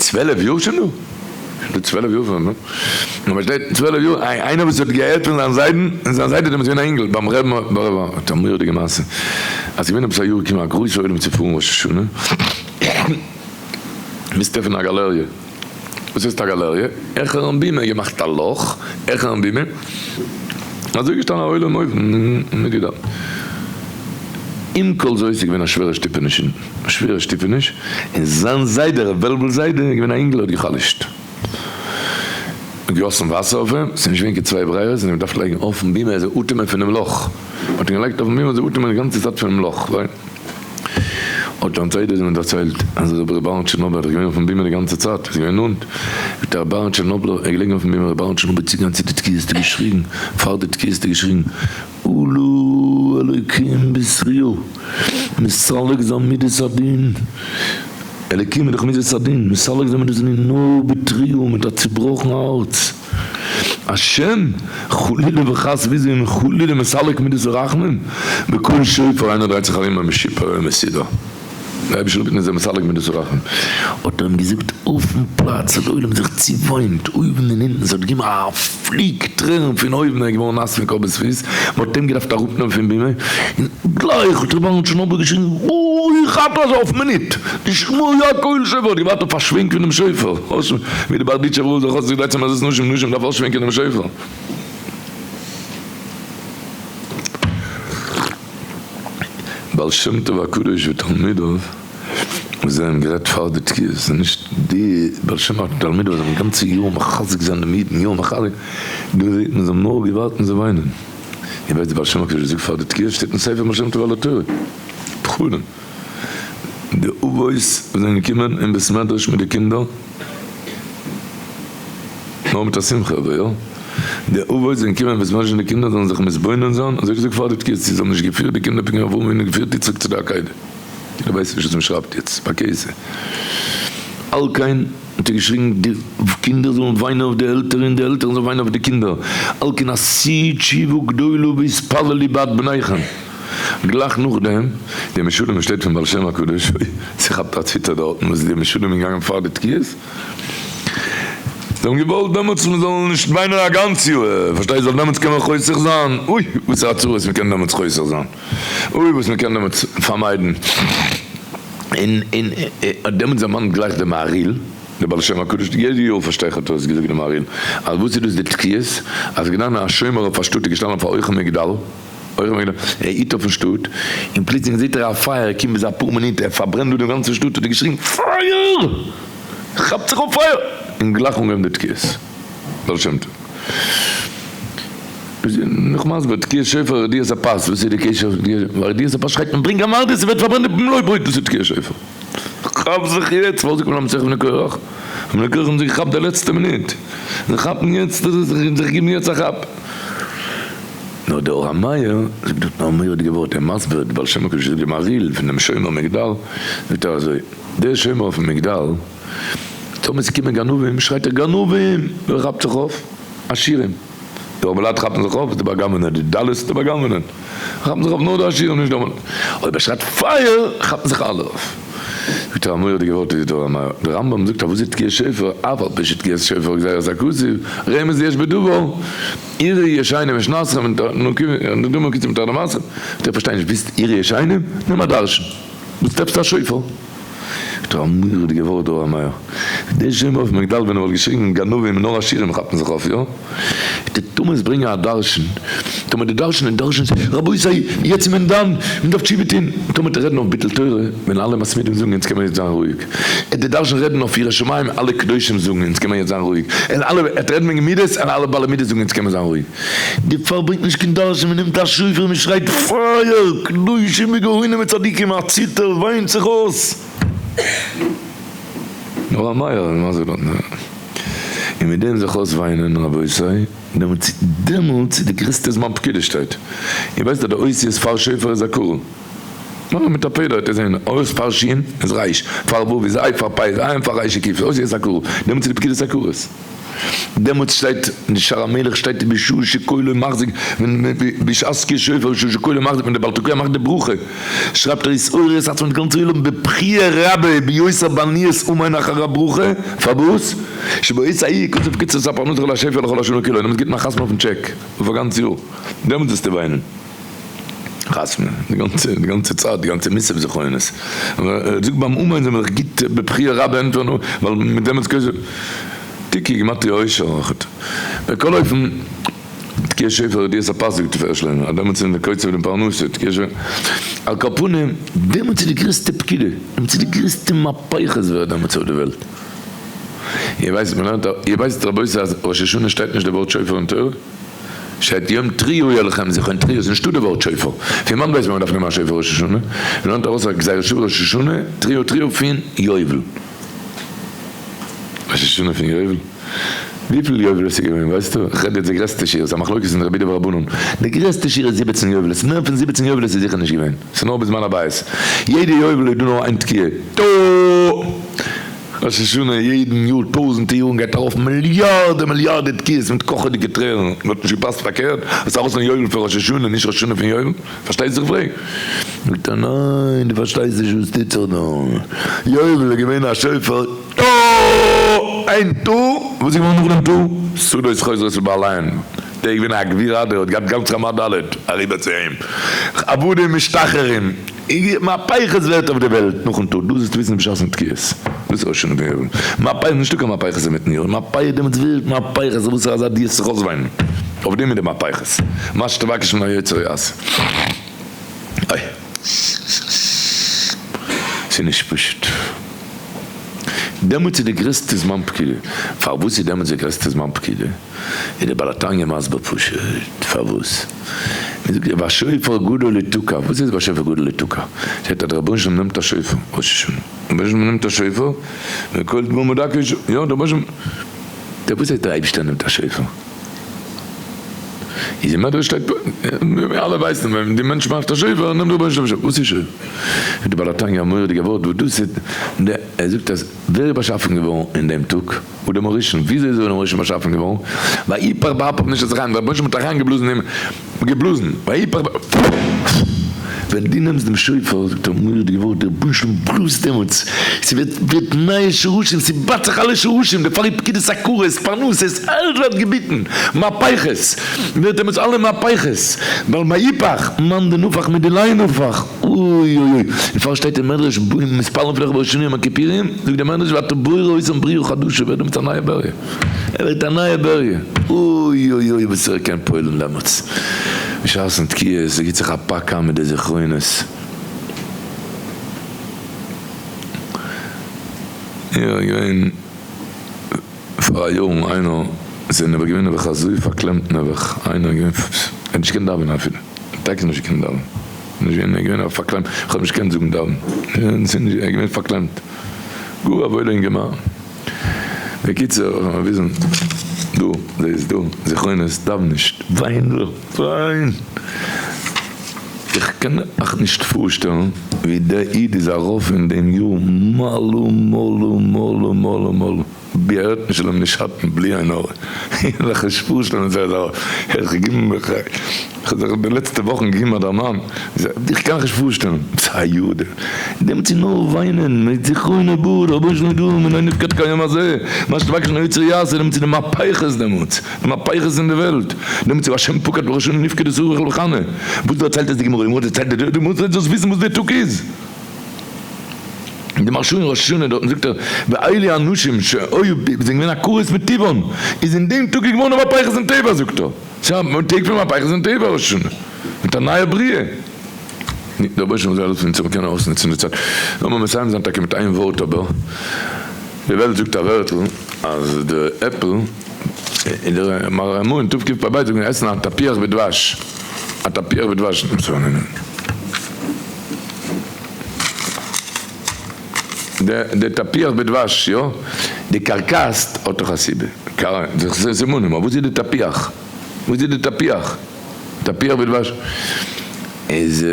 12 יאר שוין דא? שוין דא 12 יאר פון, נו פארשטייט, 12 יאר, איינער וואס האט געהערט פון זיין זיידן, און זיין זיידע איז דעמאלטס געווען א אינגל ביים רעבן, האט א מורא'דיגע מעשה, אז ס'איז געווען עפעס א יאר געקומען א גרויסע עולם צו פארן ראש השנה, מוזט עפענען א גאלעריע. וואס הייסט א גאלעריע? העכערן בימה געמאכט א לאך, העכערן בימה, אזוי געשטאנען א עולם אויבן און מיטגעדאווענט. עם כל זאת איז געווען א שווערע שטופעניש אונטן, א שווערע שטופעניש, און זיין זיידע ר' וועלוול זיידע איז געווען א אינגל האט גע'חלש'ט, געגאסן וואסער אויף אים, ס'איז נישט געווען קיין צוויי ברירות, און אים געדארפט לייגן אויפן בימה ער זאל אטעמען פונעם לאך, מ'האט אים געלייגט אויפן בימה ער זאל אטעמען די גאנצע צייט פונעם לאך. האט זיין זיידע אים דערציילט אז רבי ר' אהרן טשערנאבלער איז געווען אויפן בימה די גאנצע צייט, איז געווען נאנט מיט רבי אהרן טשערנאבלער, ער איז געלעגן אויפן בימה, רבי אהרן טשערנאבלער איז צוגעגאנגען צו די תקיעות האט ער געשריגן, פאר די תקיעות האט ער געשריגן, עלה אלוקים בתרועה, מסלק זיין מידת הדין, אלוקים איז דאך מידת הדין, מסלק זיין מידת הדין נאר בתרועה מיט א צובראכן הארץ. השם, חלילה וחס וויאזוי איז מען חלילה מסלק מידת הרחמים? בקול שופר איינער דרייט זיך ארום א משופר און מסודר, דער אייבערשטער זאגט מיר איז ער מסלק מידת הרחמים, האט ער אים געזאגט אויפן פלאץ האט דער עולם זיך צואוויינט אויבן און אונטן, ס'האט געגעבן א פליג טרערן פון אויבן, ער איז געווארן נאס פון קאפ ביז פיס, מען האט אים געדארפט אראפנעמען פון בימה, און גלייך האט ר' אהרן טשערנאבלער געשריגן ברוך אתה אזוי אויפן מינוט, תשמעו קול שופר, האט געווארט אויף א שווענק פונעם שופר, ווי די בארדיטשעווער רב זאל חוזק זיין צו מזוז נשים, נשים דארף אויסשווענקען דעם שופר. בעל שם טוב הקדוש ותלמידיו וואס זיי האבן גערעדט פאר די תקיעות, און נישט די בעל שם טוב ותלמידיו וואס האבן גאנצע יאר מחזק זיין דעם אידן, יאר מחזק, דא זעט מען זיי האבן נאר געווארט און זיי וויינען. איר ווייסט די בעל שם הקדוש זאגט פאר די תקיעות שטייט אין ספר בעל שם טוב על התורה, בחורים. די אבות וואס זענען געקומען אין בית מדרש מיט די קינדער, נאר מיט א שמחה אבער יא, די אבות זענען געקומען אין בית מדרש מיט די קינדער זאלן זיך מתבונן זיין, אזוי געזאגט פאר די תקיעות, צו זיי האבן נישט געפירט די קינדער פונקט ווי אברהם אבינו האט געפירט יצחק צו די עקידה, יעדער ווייסט נישט וואס מען שרייבט יעצט, בכסה. על כן האט ער געשריגן די קינדער זאלן וויינען אויף די עלטערן און די עלטערן זאלן וויינען אויף די קינדער, על כן עשו תשובה גדולה והתפללו בעד בניכם. גלייך נאכדעם די משלים שטייט פון בעל שם הקדוש, אוי ס'כאפט א ציטער דארטן וואס די משלים איז געגאנגען פאר די תקיעות, זיי האבן געוואלט דעמאלטס מען זאל נישט וויינען א גאנץ יאר, פארשטייסט ווייל דעמאלטס קען מען חוסך זיין, אוי וואס א צרות מען קען דעמאלטס חוסך זיין, אוי וואס מען קען דעמאלטס פארמיידן, און און האט דעמאלטס דערמאנט גלייך די מהריל, די בעל שם הקדוש, יעדע יאר פארשטיי איך האט ער עס געזאגט די מהריל, אז וואס איז דאס די תקיעות, אז געדאנען א שומר אויף א שטאט איז געשטאנען אויף א הויכן מגדל, אויך ווען ער היט אויפן שטאט, און פלוצלינג זעט ער א פייער קומט ביז אפאר מינוט ער פארברענט דא דעם גאנצן שטאט האט ער געשריגן פייער! כאפט זיך אויף פייער! און גלייך אנגעהויבן די תקיעות. בעל שם טוב איז נאך מסביר תקיעת שופר רדיית הפת, וואס איז די קשר פון תקיעת שופר? ווייל רדיית הפת שרייט מען ברענג א מרדות ס'ווערט פארברענט די מלוא ברויט דאס איז תקיעת שופר. כאפ זיך יעצט, פארוואס זאגט מען למנצח לבני קרח? בני קרח האבן זיך געכאפט די לעצטע מינוט, זיי כאפן יעצט, זיך גיבן יעצט א כאפ. נאר דער אור המאיר זאגט דארט נאר א מורא'דיגע ווארט, ער מסביר די בעל שם הקדוש זאגט די מהריל פון דעם שומר מגדל, זאגט ער אזוי, דער שומר אויפן מגדל, טאמער ס'קומען גנבים שרייט ער גנבים! ווער כאפט זיך אויף? עשירים. די ארמעלייט כאפן זיך אויף, די באגנב'ענען, די דלות די באגנב'ענען, כאפן זיך אויף נאר די עשירים נישט די ארמעלייט. אויב ער שרייט פייער כאפן זיך אלע אויף. זאגט ער א מורא'דיגע ווארט איז דא, דער רמב ם זאגט אז וואס איז תקיעת שופר, אף על פי שתקיעת שופר גזירת הכתוב, רמז יש בדבר, עירי ישנים משנתכם ונדמו קיצים מתרדמתכם, איך פארשטיי נישט, ביסט עירי ישנים? נעם א דרשן, וואס טרעפסטו א שופר? זאגט ער א מורא'דיגע ווארט דא ר' מאיר, דער שומר אויפן מגדל ווען ער וואלט געשריגן גנבים נאר עשירים כאפן זיך אויף יא? די טומאות ברענגען א דרשן, טאמער די דרשן און דרשן רבותי יעצט איז מען דן, מען דארף תשובה טון, טאמער די רעדן אויף ביטול תורה ווען אלע מסמידים זאגן אונז קען מען יעצט זיין רואיג, עט די דרשן רעדן אויף יראת שמים אלע קדושים זאגן אונז קען מען יעצט זיין רואיג, און אלע עט רעדן וועגן מידות און אלע בעלי מידות זאגן אונז קען מען זיין רואיג. די פאר ברענגט נישט קיין דרשן מען נעמט א שופר און מען שרייט פייער קדושים וגאונים וצדיקים א ציטער וויינט זיך אויס. נאר א מאיר איז מסביר דארטן. און מיט דעם זיך אויסוויינען רבותי, דעמאלטס דעמאלטס איז די גרעסטע זמן פקידה שטייט. איר ווייסט אז די אותיות פאר שופר איז הכרה. נאר מיט א פעדער וועט איר זען, אות פאר שין איז רייש, פאר ו' איז איי, פאר פיי איז עין, פאר רייש איז קוף, אותיות הכרה. דעמאלטס איז די פקידת עקרות. דעמאלטס שטייט אין שער המלך שטייט בשעה שקולו מחזיק בשעת תקיעת שופר בשעה שקולו מחזיק ווען דער בעל תוקע מאכט די ברכה שרייבט ער התעוררות עצמו מיט גאנצע עולם בבכיה רבה ביותר בעניית אמן אחר הברכה פארוואס שבעת ההיא כתוב קצבת הפרנסה לכל השפע לכל השנה כולה דעמאלטס גיבט מען א חתימה אויפן טשעק אויף א גאנץ יאר דעמאלטס וועסטו וויינען. חתונה, די גאנצע, די גאנצע צייט, די גאנצע מוסף זכרונות. אבער ער זאגט ביים אמן זאל מען זיך גוט בבכיה רבה ענטפערן, ווייל מיט דעם איז כוזב. תקעו גימטריא עושר אויכעט. בכל אופן, תקיעת שופר ידיעת הפסוק תפארת שלמה, אז דעמאלטס איז מען קוצב דעם פרנסה, תקיעת שופר. על כל פנים, דעמאלטס איז די גרעסטע פקידה, דעמאלטס איז די גרעסטע מהפכות ווערט דעמאלטס אויף די וועלט. איר ווייסט, מען לערנט, איר ווייסט רבותי אז ראש השנה שטייט נישט די ווארט שופר אין תורה? שטייט יום תרועה יהיה לכם זכרון תרועה איז נישטא די ווארט שופר, פון וואנט ווייסט מען מ'דארף נעמען א שופר ראש השנה? מ'לערנט ארויס א גזירה שוה ראש השנה תרועה תרועה פון יובל. ראש השנה פון יובל? וויפיל יובלות איז געווען ווייסטו? איך רעד יעצט די גרעסטע שיעור, ס'איז א מחלוקת אין רבי יהודה ורבנן, די גרעסטע שיעור איז זיבעצן יובלות, מער פון זיבעצן יובלות איז זיכער נישט געווען, ס'איז נאר בזמן הבית, יעדע יובל איז דא נאר איין תקיעה, טא! ראש השנה יעדן יאר טויזענטע יארן גייט ארויף מיליארדע מיליארדע תקיעות מיט קאכעדיגע טרערן, וואלט נישט געפאסט פארקערט? האסט ארויס פון יובל פון ראש השנה נישט ראש השנה פון יובל? פארשטייסט וואס איך פרעג? זאגט ער ניין דו פארשטייסט נישט וואס טוט זיך דא, יובל איז געווען א שופר טא איין טא, וואס איז געווארן נאך דעם טא? שדות חוזרות לבעליהן, דער איז געווען א גביר אדיר האט געהאט גאנץ רמה ד' אריבער צו אים, עבדים משתחררים. מהפכות ווערט אויף די וועלט נאכן טאג, דאס זאלסטו וויסן בשעת'ן תקיעות, דאס איז ראש השנה ויובל, מהפכות, נישטא קיין מהפכות אינמיטן יאר, מהפכות דעמאלטס ווערט מהפכות, וואס איז אזא דיעות זיך אויסוויינען, אויף דעם איז די מהפכות, מה שתבקש מן היוצר יעשה. אוי. ס'איז נישט פשוט. דעמאלטס איז די גרעסטע זמן פקידה. פארוואס איז דעמאלטס די גרעסטע זמן פקידה? איז דער בעל התניא מסביר פשוט פארוואס. מען זאגט והשופר גדול יתקע, וואס איז והשופר גדול יתקע? שטייט אז דער רבונו של עולם נעמט א שופר, ראש השנה, דער רבונו של עולם נעמט א שופר, וקול תרועה מדכא, יא דער רבונו של עולם, דער וואס הייסט דער אייבערשטער נעמט א שופר? איז אין מדרש שטייט, אלע ווייסן ווען די מענטש מאכט א שופר נעמט דער רבונו של עולם שופר, וואס איז שופר? זאגט דער בעל התניא א מורא'דיגע ווארט וואס דאס איז, ער זאגט אז ווער איז באשאפן געווארן אין דעם טאג? אדם הראשון, וויאזוי איז אדם הראשון באשאפן געווארן? ויפח באפיו נשמת חיים, דער רבונו של עולם האט אריינגעבלאזן אין אים, געבלאזן, ויפח באפיו, ווען דו נעמסט דעם שופר, זאגט ער מורא'דיגע ווארט, דער רבונו של עולם בלאזט דעמאלטס, ס'ווערט ווערט נייע שרשים, ס'בייט זיך אלע שרשים, דערפאר איז פקידת עקרות, פרנסות, אלעס ווערט געביטן, מהפכות, ווערט דעמאלטס אלע מהפכות, ווייל ויפח, מאן דנפח מדיליה נפח. אוי אוי אוי, דערפאר שטייט אין מדרש מתפללים לפניך בראש השנה יום הכיפורים, זאגט דער מדרש ואתה בורא אותם בריאה חדשה, ווערט דעמאלטס א נייע בריאה, ער ווערט א נייע בריאה, אוי אוי אוי וואס ער קען פועל'ן דעמאלטס, בשעת'ן תקיעות, ער גיבט זיך א פאק איין מיט די זכרונות. יא געווען פאר א יארן איינער, ס'איז נעבעך געווען נעבעך אזוי פארקלעמט נעבעך, איינער געווען, ער האט נישט געקענט דאווענען אפילו, טאקע נישט געקענט דאווענען. נישט געווען, ער איז געווען פארקלעמט, איך האב נישט געקענט זאגן דאווענען, ער איז געווען פארקלעמט, גאר א וואוילע אינגערמאן, בקיצור האב איך אים באוויזן, דא, זעסט דא, זכרונות, דאווען נישט, וויין דא, וויין! איך קען אייך נישט פארשטעלן ווי דער איד איז ארויף אין דעם יאר מלא מלא מלא מלא מלא. ווי ער האט נישט זאל אים נישט שאטן בלי עין הרע, איך וועל נישט פארשטעלן ווי אזוי ער איז געגעבן איך האב זיך די לעצטע וואכן געגעבן א דערמאן, איך קען זיך נישט פארשטעלן, ס'איז א יאר דער, דעמאלטס איז נאר וויינען, מיט זכרונו ברוך, רבונו של עולם מנין נפקד כהיום הזה, מה שתבקש מן היוצר יעשה, דעמאלטס איז די מהפכות דעמאלטס, די מהפכות אין די וועלט, דעמאלטס איז השם פקד בראש השנה נפקד את רחל וחנה, וואס דערציילט עס די גמרא, די גמרא דערציילט, דו מוזט וויסן וואס די טאג איז. די מהרשא אין ראש השנה דארטן זאגט ער ואלה הנשים שהיו זענען געווען עקרות מטבען איז אין דעם טאג געווארן א מהפכות אין טבע זאגט ער ס'איז א טאג פון מהפכות אין טבע ראש השנה מיט א נייע בריאה. נו, דער רבוש ע זאל העלפן אונז זאלן קענען אויסנוצן די צייט. לאמיר מסיים זיין טאקע מיט איין ווארט אבער, די וועלט זאגט א ווערטל אז די עפל, און די רמ א אין תקפ ב זאגן עסן א תפוח בדבש, א תפוח בדבש, די תפוח בדבש יא, די קרקסת האט דאך א סיבה, סימנים, אבער וואס איז די תפוח? וואס איז די תפוח? תפוח בדבש איז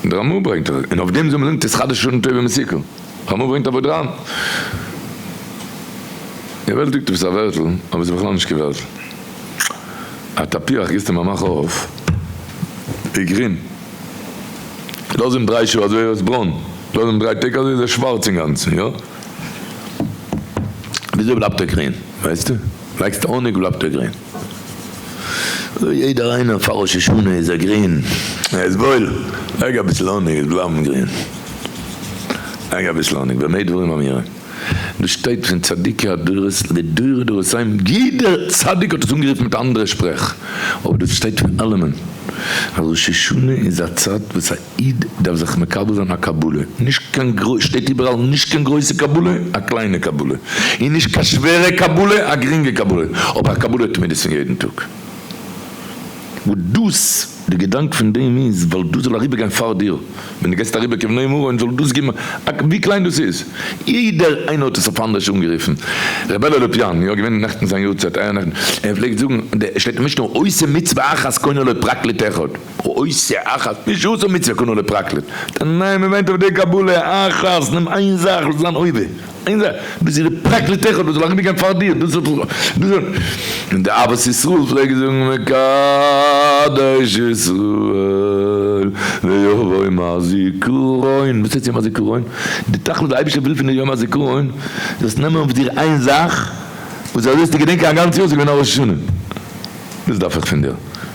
די רמא ברענגט עס, און אויף דעם זאל מען זאגן תתחדש שנה טובה ומתוקה, רמא ברענגט אבודרהם. די וועלט זאגט עפעס א ווערטל, אבער ס'איז בכלל נישט קיין ווערטל. א תפוח גיסט אים א מאך אויף, איז גרין. לאז אים דריי שעה אזוי איז עס ברוין, לאז אים דריי טעג אזוי איז ער שווארץ אינגאנצן, יא? וויאזוי בלייבט ער גרין? ווייסטו? לייגסט האניג בלייבט ער גרין. אזוי יעדער איינער פאר ראש השנה איז ער גרין, ער איז וואויל, לייג אביסל האניג עס בלייבן גרין. לייג אביסל האניג, במה דברים אמורים? דאס שטייט פון צדיקי הדורות לדורי דורותיהם, יעדער צדיק האט עס אנגערופן מיט א אנדערע שפראך, אבער דאס שטייט פון אלעמען אז ראש השנה איז א צייט וואס א איד דארף זיך מקבל זיין א קבלה, נישט קיין גרוי, שטייט איבעראל, נישט קיין גרויסע קבלה, א קליינע קבלה, און נישט קיין שווערע קבלה, א גרינגע קבלה, אבער א קבלה תמידית פון יעדן טאג. וואס דאס, די געדאנק פון דעם איז, ווייל דאס זאל אריבער גיין פאר דיר, ווען דו גייסט אריבער כבני מרון זאל דאס געבן א, ווי קליין דאס איז, יעדער איינער האט עס אויף אנדערש אנגערופן, ר' אלי' לאפיאן, יא געווען נעכטן זיין יארצייט, אייערנעכטן, ער פלעגט זאגן, שטייט אין משנה, עושה מצוה אחת קונה לו פרקליט אחד. עושה אחת, נישט עושה מצוה קונה לו פרקליט, ניין מען מיינט אויף די קבלה אחת, נעם איין זאך זאל זיין עובר, איין זאך, דאס איז די פרקליט אחד וואס זאל אריבערגיין פאר דיר, דאס איז, און די אהבת ישראל פלעגט זאגן מקדש ישראל ויום הזיכרון, וואס הייסט יום הזיכרון? די תכלית די אייבערשטער וויל פון די יום הזיכרון זאלסט נעמען אויף דיר איין זאך וואס אזוי וועסטו געדענקען א גאנץ יאר ס'איז געווען א ראש השנה. דאס דארף איך פון דיר.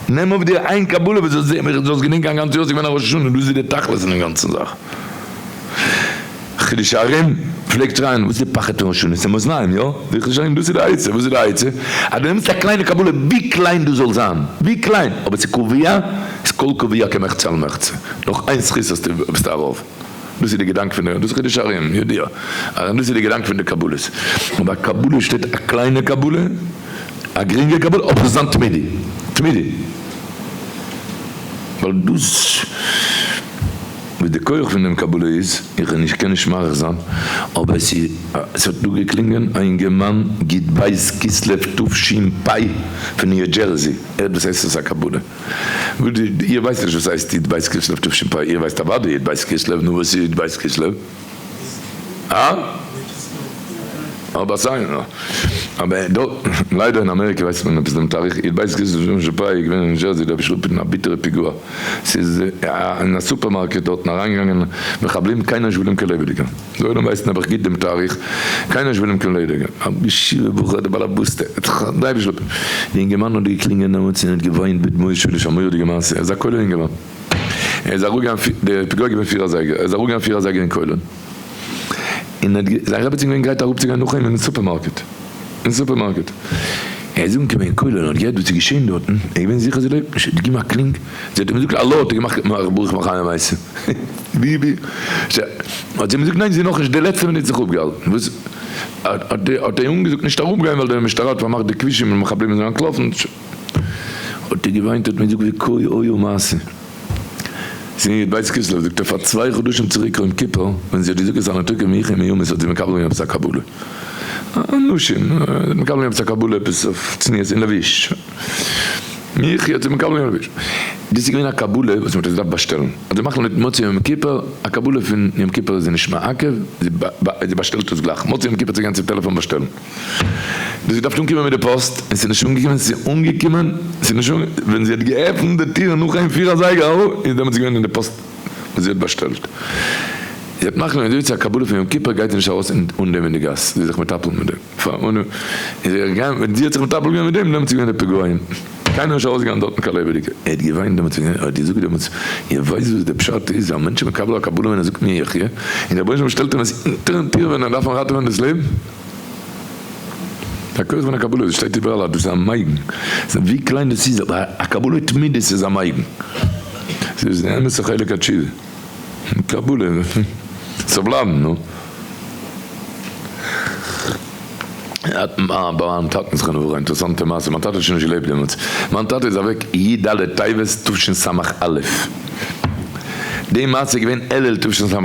נעם אויף דיר איין קבלה וואס זאלסט זען, זאלסט געדענקען א גאנץ יאר ס'איז געווען א ראש השנה, דאס איז די תכלית פון דעם גאנצן זאך. חידושי הרי"ם פלעגט שרייען, וואס איז די פחד פון ראש השנה? ס'איז מאזניים, יא? זאגט חידושי הרי"ם, דאס איז די עצה, וואס איז די עצה? אז דו נעמסט א קליינע קבלה, ווי קליין דאס זאל זיין, ווי קליין, אבער ס'איז קבוע, איז כל קבוע כמחצה על מחצה, נאך איין זכות האסטו, ביסטו ארויף. דאס איז די געדאנק פון די, דאס איז חידושי הרי"ם, ידוע, אז דאס איז די געדאנק פון די קבלות. אבער א קבלה שטייט א קליינע קבלה, א גרינגע קבלה, אבער זאל זיין תמידי, תמידי. ווייל דאס וואס די כח פון דעם קבלה איז, איך קען נישט מאריך זיין, אבער עס איז, עס האט דא געקלינגען א אינגערמאן י"ב כסלו תש"פ פון ניו דזשערזי, ער האט וואס הייסט עס א קבלה. איר ווייסט נישט וואס הייסט י"ב כסלו תשפ, איר ווייסט אוודאי י"ב כסלו, נו וואס איז י"ב כסלו? הא? אבער סיי אבער דא ליידער אין אמעריקע ווייסט מען עפעס דעם תאריך י"ב כסלו תשפ איז געווען אין דזשערזי דער בשלופתן א ביטערע פיגוע ס'איז אין א סופערמארקעט דארטן אריינגעגאנגען מחבלים קיינער נישט וויל אים קיין לעבעדיגער די עולם ווייסט נעבעך גוט דעם תאריך, קיינער נישט וויל אים קיין לעדער געבן. א ישיבה בחור די באלעבאסטע די אייבישטער האט די אינגערמאן האט געקלינגען דעמאלטס און האט געוויינט בדמעות שליש א מורא'דיגע מעשה ער איז א כולל אינגערמאן ער איז אראפגעגאנגען די פיגוע איז געווען פיר אזייגער ער איז אראפגעגאנגען פיר אזייגער אין כולל און האט זיין רעבעצין געווען גרייט אראפצוגיין נאך אים אין סופערמארקעט אין סופערמארקעט ער איז אנגעקומען אין כולל און האט געהערט וואס איז געשען דארטן ער איז געווען זיכער זי לעבט נישט ער האט געגעבן א קלינג זי האט אים געזאגט האלא האט ער געמאכט ברוך מחיה מתים ווי ווי האט זי אים געזאגט ניין זי איז נאכנישט די לעצטע מינוט זיך אפגעהאלטן וואס האט ער איר אנגעזאגט נישט אראפגיין ווייל די משטרה האט פארמאכט די כבישים און מחבלים זענען אנטלאפן האט ער געוויינט האט מיר געזאגט ווי קוי אוי ומעשה זי י"ב כסלו זאגט ער פאר צוויי חדשים צוריק יום כיפור ווען זי האט געזאגט עס איז א נתוקה מיחי מימות האט זי מקבל געווען עפעס א קבלה נשים מקבל געווען עפעס א קבלה עפעס אויף צניעות אין לבוש. מיכי האט זיך מקבל געווען לבוש. דאס איז געווען א קבלה וואס מען האט עס געדארפט באשטעלן. האט זי מחליט מוצאי יום כיפור, א קבלה פון יום כיפור איז זי נישט מעכב, זי באשטעלט עס גלייך. מוצאי יום כיפור צו גיין צום טעלעפאן באשטעלן. דאס האט געדארפט אנקומען מיט די פאסט, און ס'איז נישט אנגעקומען, ס'איז אנגעקומען, ס'איז נישט אנגעקומען, ווען זי האט געעפנט די טיר נאך אים פיר אזייגער, איז דעמאלטס געווען אין די פאסט וואס זי האט באשטעלט. זי האט מחליט געווען אז א קבלה פון יום כיפור גייט זי נישט ארויס אן דעם אין די גאס, זי איז זיך מטפל מיט דעם. פאר און איז ער געגאנגען ווען זי האט זיך מטפל געווען מיט דעם דעמאלטס איז געווען די פיגועים. קיינער נישט ארויסגעגאנגען דארטן קיין לעבעדיגער, ער האט געוויינט דעמאלטס און ער האט געזאגט דעמאלטס, איר ווייסט וואס די פשט איז, א מענטש איז מקבל א קבלה ווען ער זאגט מי יחיה, און דער רבונו של עולם שטעלט אים עס אונטערן טיר ווען ער דארף אים ראטעווען דאס לעבן? די כח פון א קבלה, דאס שטייט איבעראל אז דאס איז א מגן, ווי קליין דאס איז, אבער א קבלה תמידית איז א מגן, ס'איז די אמת'ע חלק התשובה, קבלה, ס'זאל בלייבן, נו. ביי מיין טאטן זכרונו לברכה, אינטערעסאנטע מעשה, מיין טאטע האט שוין נישט געלעבט דעמאלטס, מיין טאטע איז אוועק י ד טבת תשס"א, די מעשה איז געווען אלול תשס"א,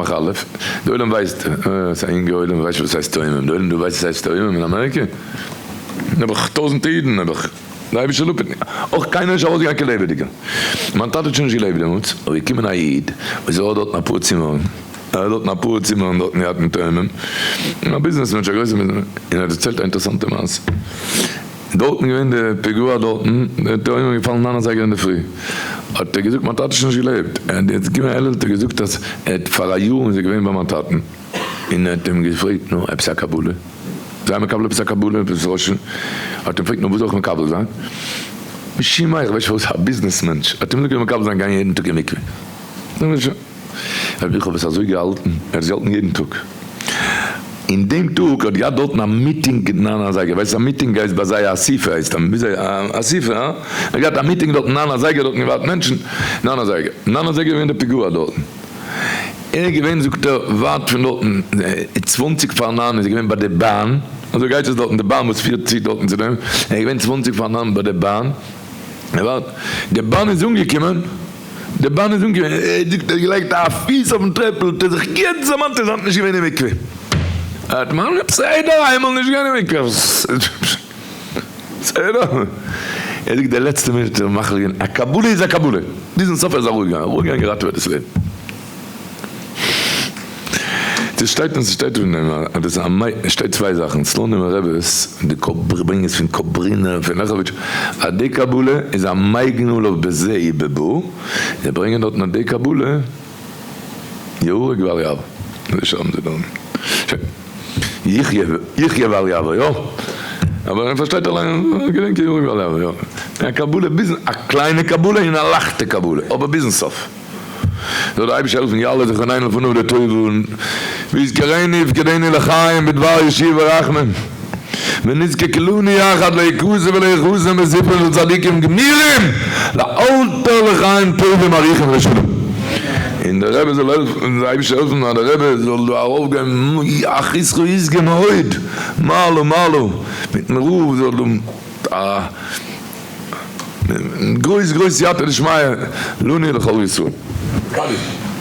די עולם ווייסט, ס'איז א יונגע עולם ווייסט נישט וואס הייסט תאומים, די עולם דא ווייסט וואס הייסט תאומים אין אמעריקע? נעבעך טויזענטע אידן נעבעך, די אייבישטער זאל אפהיטן, אויך קיינער נישט ארויסגעגאנגען קיין לעבעדיגער, מיין טאטע האט שוין נישט געלעבט דעמאלטס, אבער געקומען א איד וואס האט דארטן אפאר צימערן, ער האט דארטן אפאר צימערן דארטן געהאט מיט תאומים, א ביזנעס מענטש א גרויסע ביזנעס, און ער האט דערציילט א אינטערעסאנטע מעשה. דארטן געווען די פיגוע דארטן, די תאומים איז געפאלן ניין אזייגער אינדערפרי, האט ער געזאגט מיין טאטע האט שוין נישט געלעבט, ער האט יעצט געקומען אלול האט ער געזאגט אז ער האט פאר א יאר איז ער געווען ביי מיין טאטן, און ער האט אים געפרעגט נו עפעס א קבלה, זיי מקבל עפעס א קבלה עפעס ראש, האט אים געפרעגט נו וואס זאל איך מקבל זיין, משום מה איך ווייס נישט פארוואס א ביזנעס מענטש האט אים געזאגט ער זאל מקבל זיין גיין יעדן טאג אין מקווה. רבי איך האב עס אזוי געהאלטן, ער האט עס געהאלטן יעדן טאג, אין דעם טאג האט געהאט דארטן א מיטינג ניין אזייגער, ווייסט א מיטינג הייסט ביי זיי א אסיפה הייסט א וויאזוי א אסיפה הא? ער האט געהאט א מיטינג דארטן ניין אזייגער דארטן געווארט מענטשן, ניין אזייגער, ניין אזייגער איז געווען די פיגוע דארטן, ער איז געווען זאגט ער ווייט פון דארטן, צוואנציג פאר ניין איז ער געווען ביי די באן, אזוי גייט עס דארטן די באן וואס פירט צו דארטן צו דעם, ער איז געווען צוואנציג פאר ניין ביי די באן, ער ווארט, די באן איז אנגעקומען. די באן איז אנגעקומען, ער זאגט ער האט געלייגט א פיס אויפן טרעפל האט ער זיך יעצט דערמאנט ער איז היינט נישט געווען אין מקווה, ער האט מיין בסדר איינמאל נישט געווען אין מקווה בסדר, ער זאגט די לעצטע מינוט האט ער מחליט געווען א קבלה איז א קבלה, ביזן סוף ער איז אראפגעגאנגען, אראפגעגאנגען געראטעוועט דאס לעבן. ס'שטייט און ס'שטייט פון דעם אז דאס איז א מ ע, ס'שטייט צוויי זאכן, סלאנימער רבי'ס, די ברענגען עס פון קאברינער פון לעכאוויטש, אז די קבלה איז א מגן עליו בזה ובבא, זיי ברענגען דארטן אז די קבלה יהרג ואל יעבור, אזוי שרייבן זיי דארטן. שוין, יחיה יחיה ואל יעבור, יא. אבער מען פארשטייט אליין, געדענק יהרג ואל יעבור, יא. א קבלה ביזן, א קליינע קבלה און א לייכטע קבלה, אבער ביזן סוף. זאל דער אייבערשטער העלפן יעלה זכרוננו לפניו לטובה ויזכרנו יפקדנו לחיים בדבר ישועה ורחמים ונזכה כולנו יחד להיכתב ולהיחתם בספרן של צדיקים גמורים לאלתר לחיים טובים ארוכים לשלום און דער רבי זאל העלפן און דער אייבערשטער העלפן אז דער רבי זאל דא ארויפגיין אחריתך ישגה מאוד מעלה מעלה מיטן רב זאל דא א גרויס גרויס סייעתא דשמיא לנו ולכל ישראל. קדיש.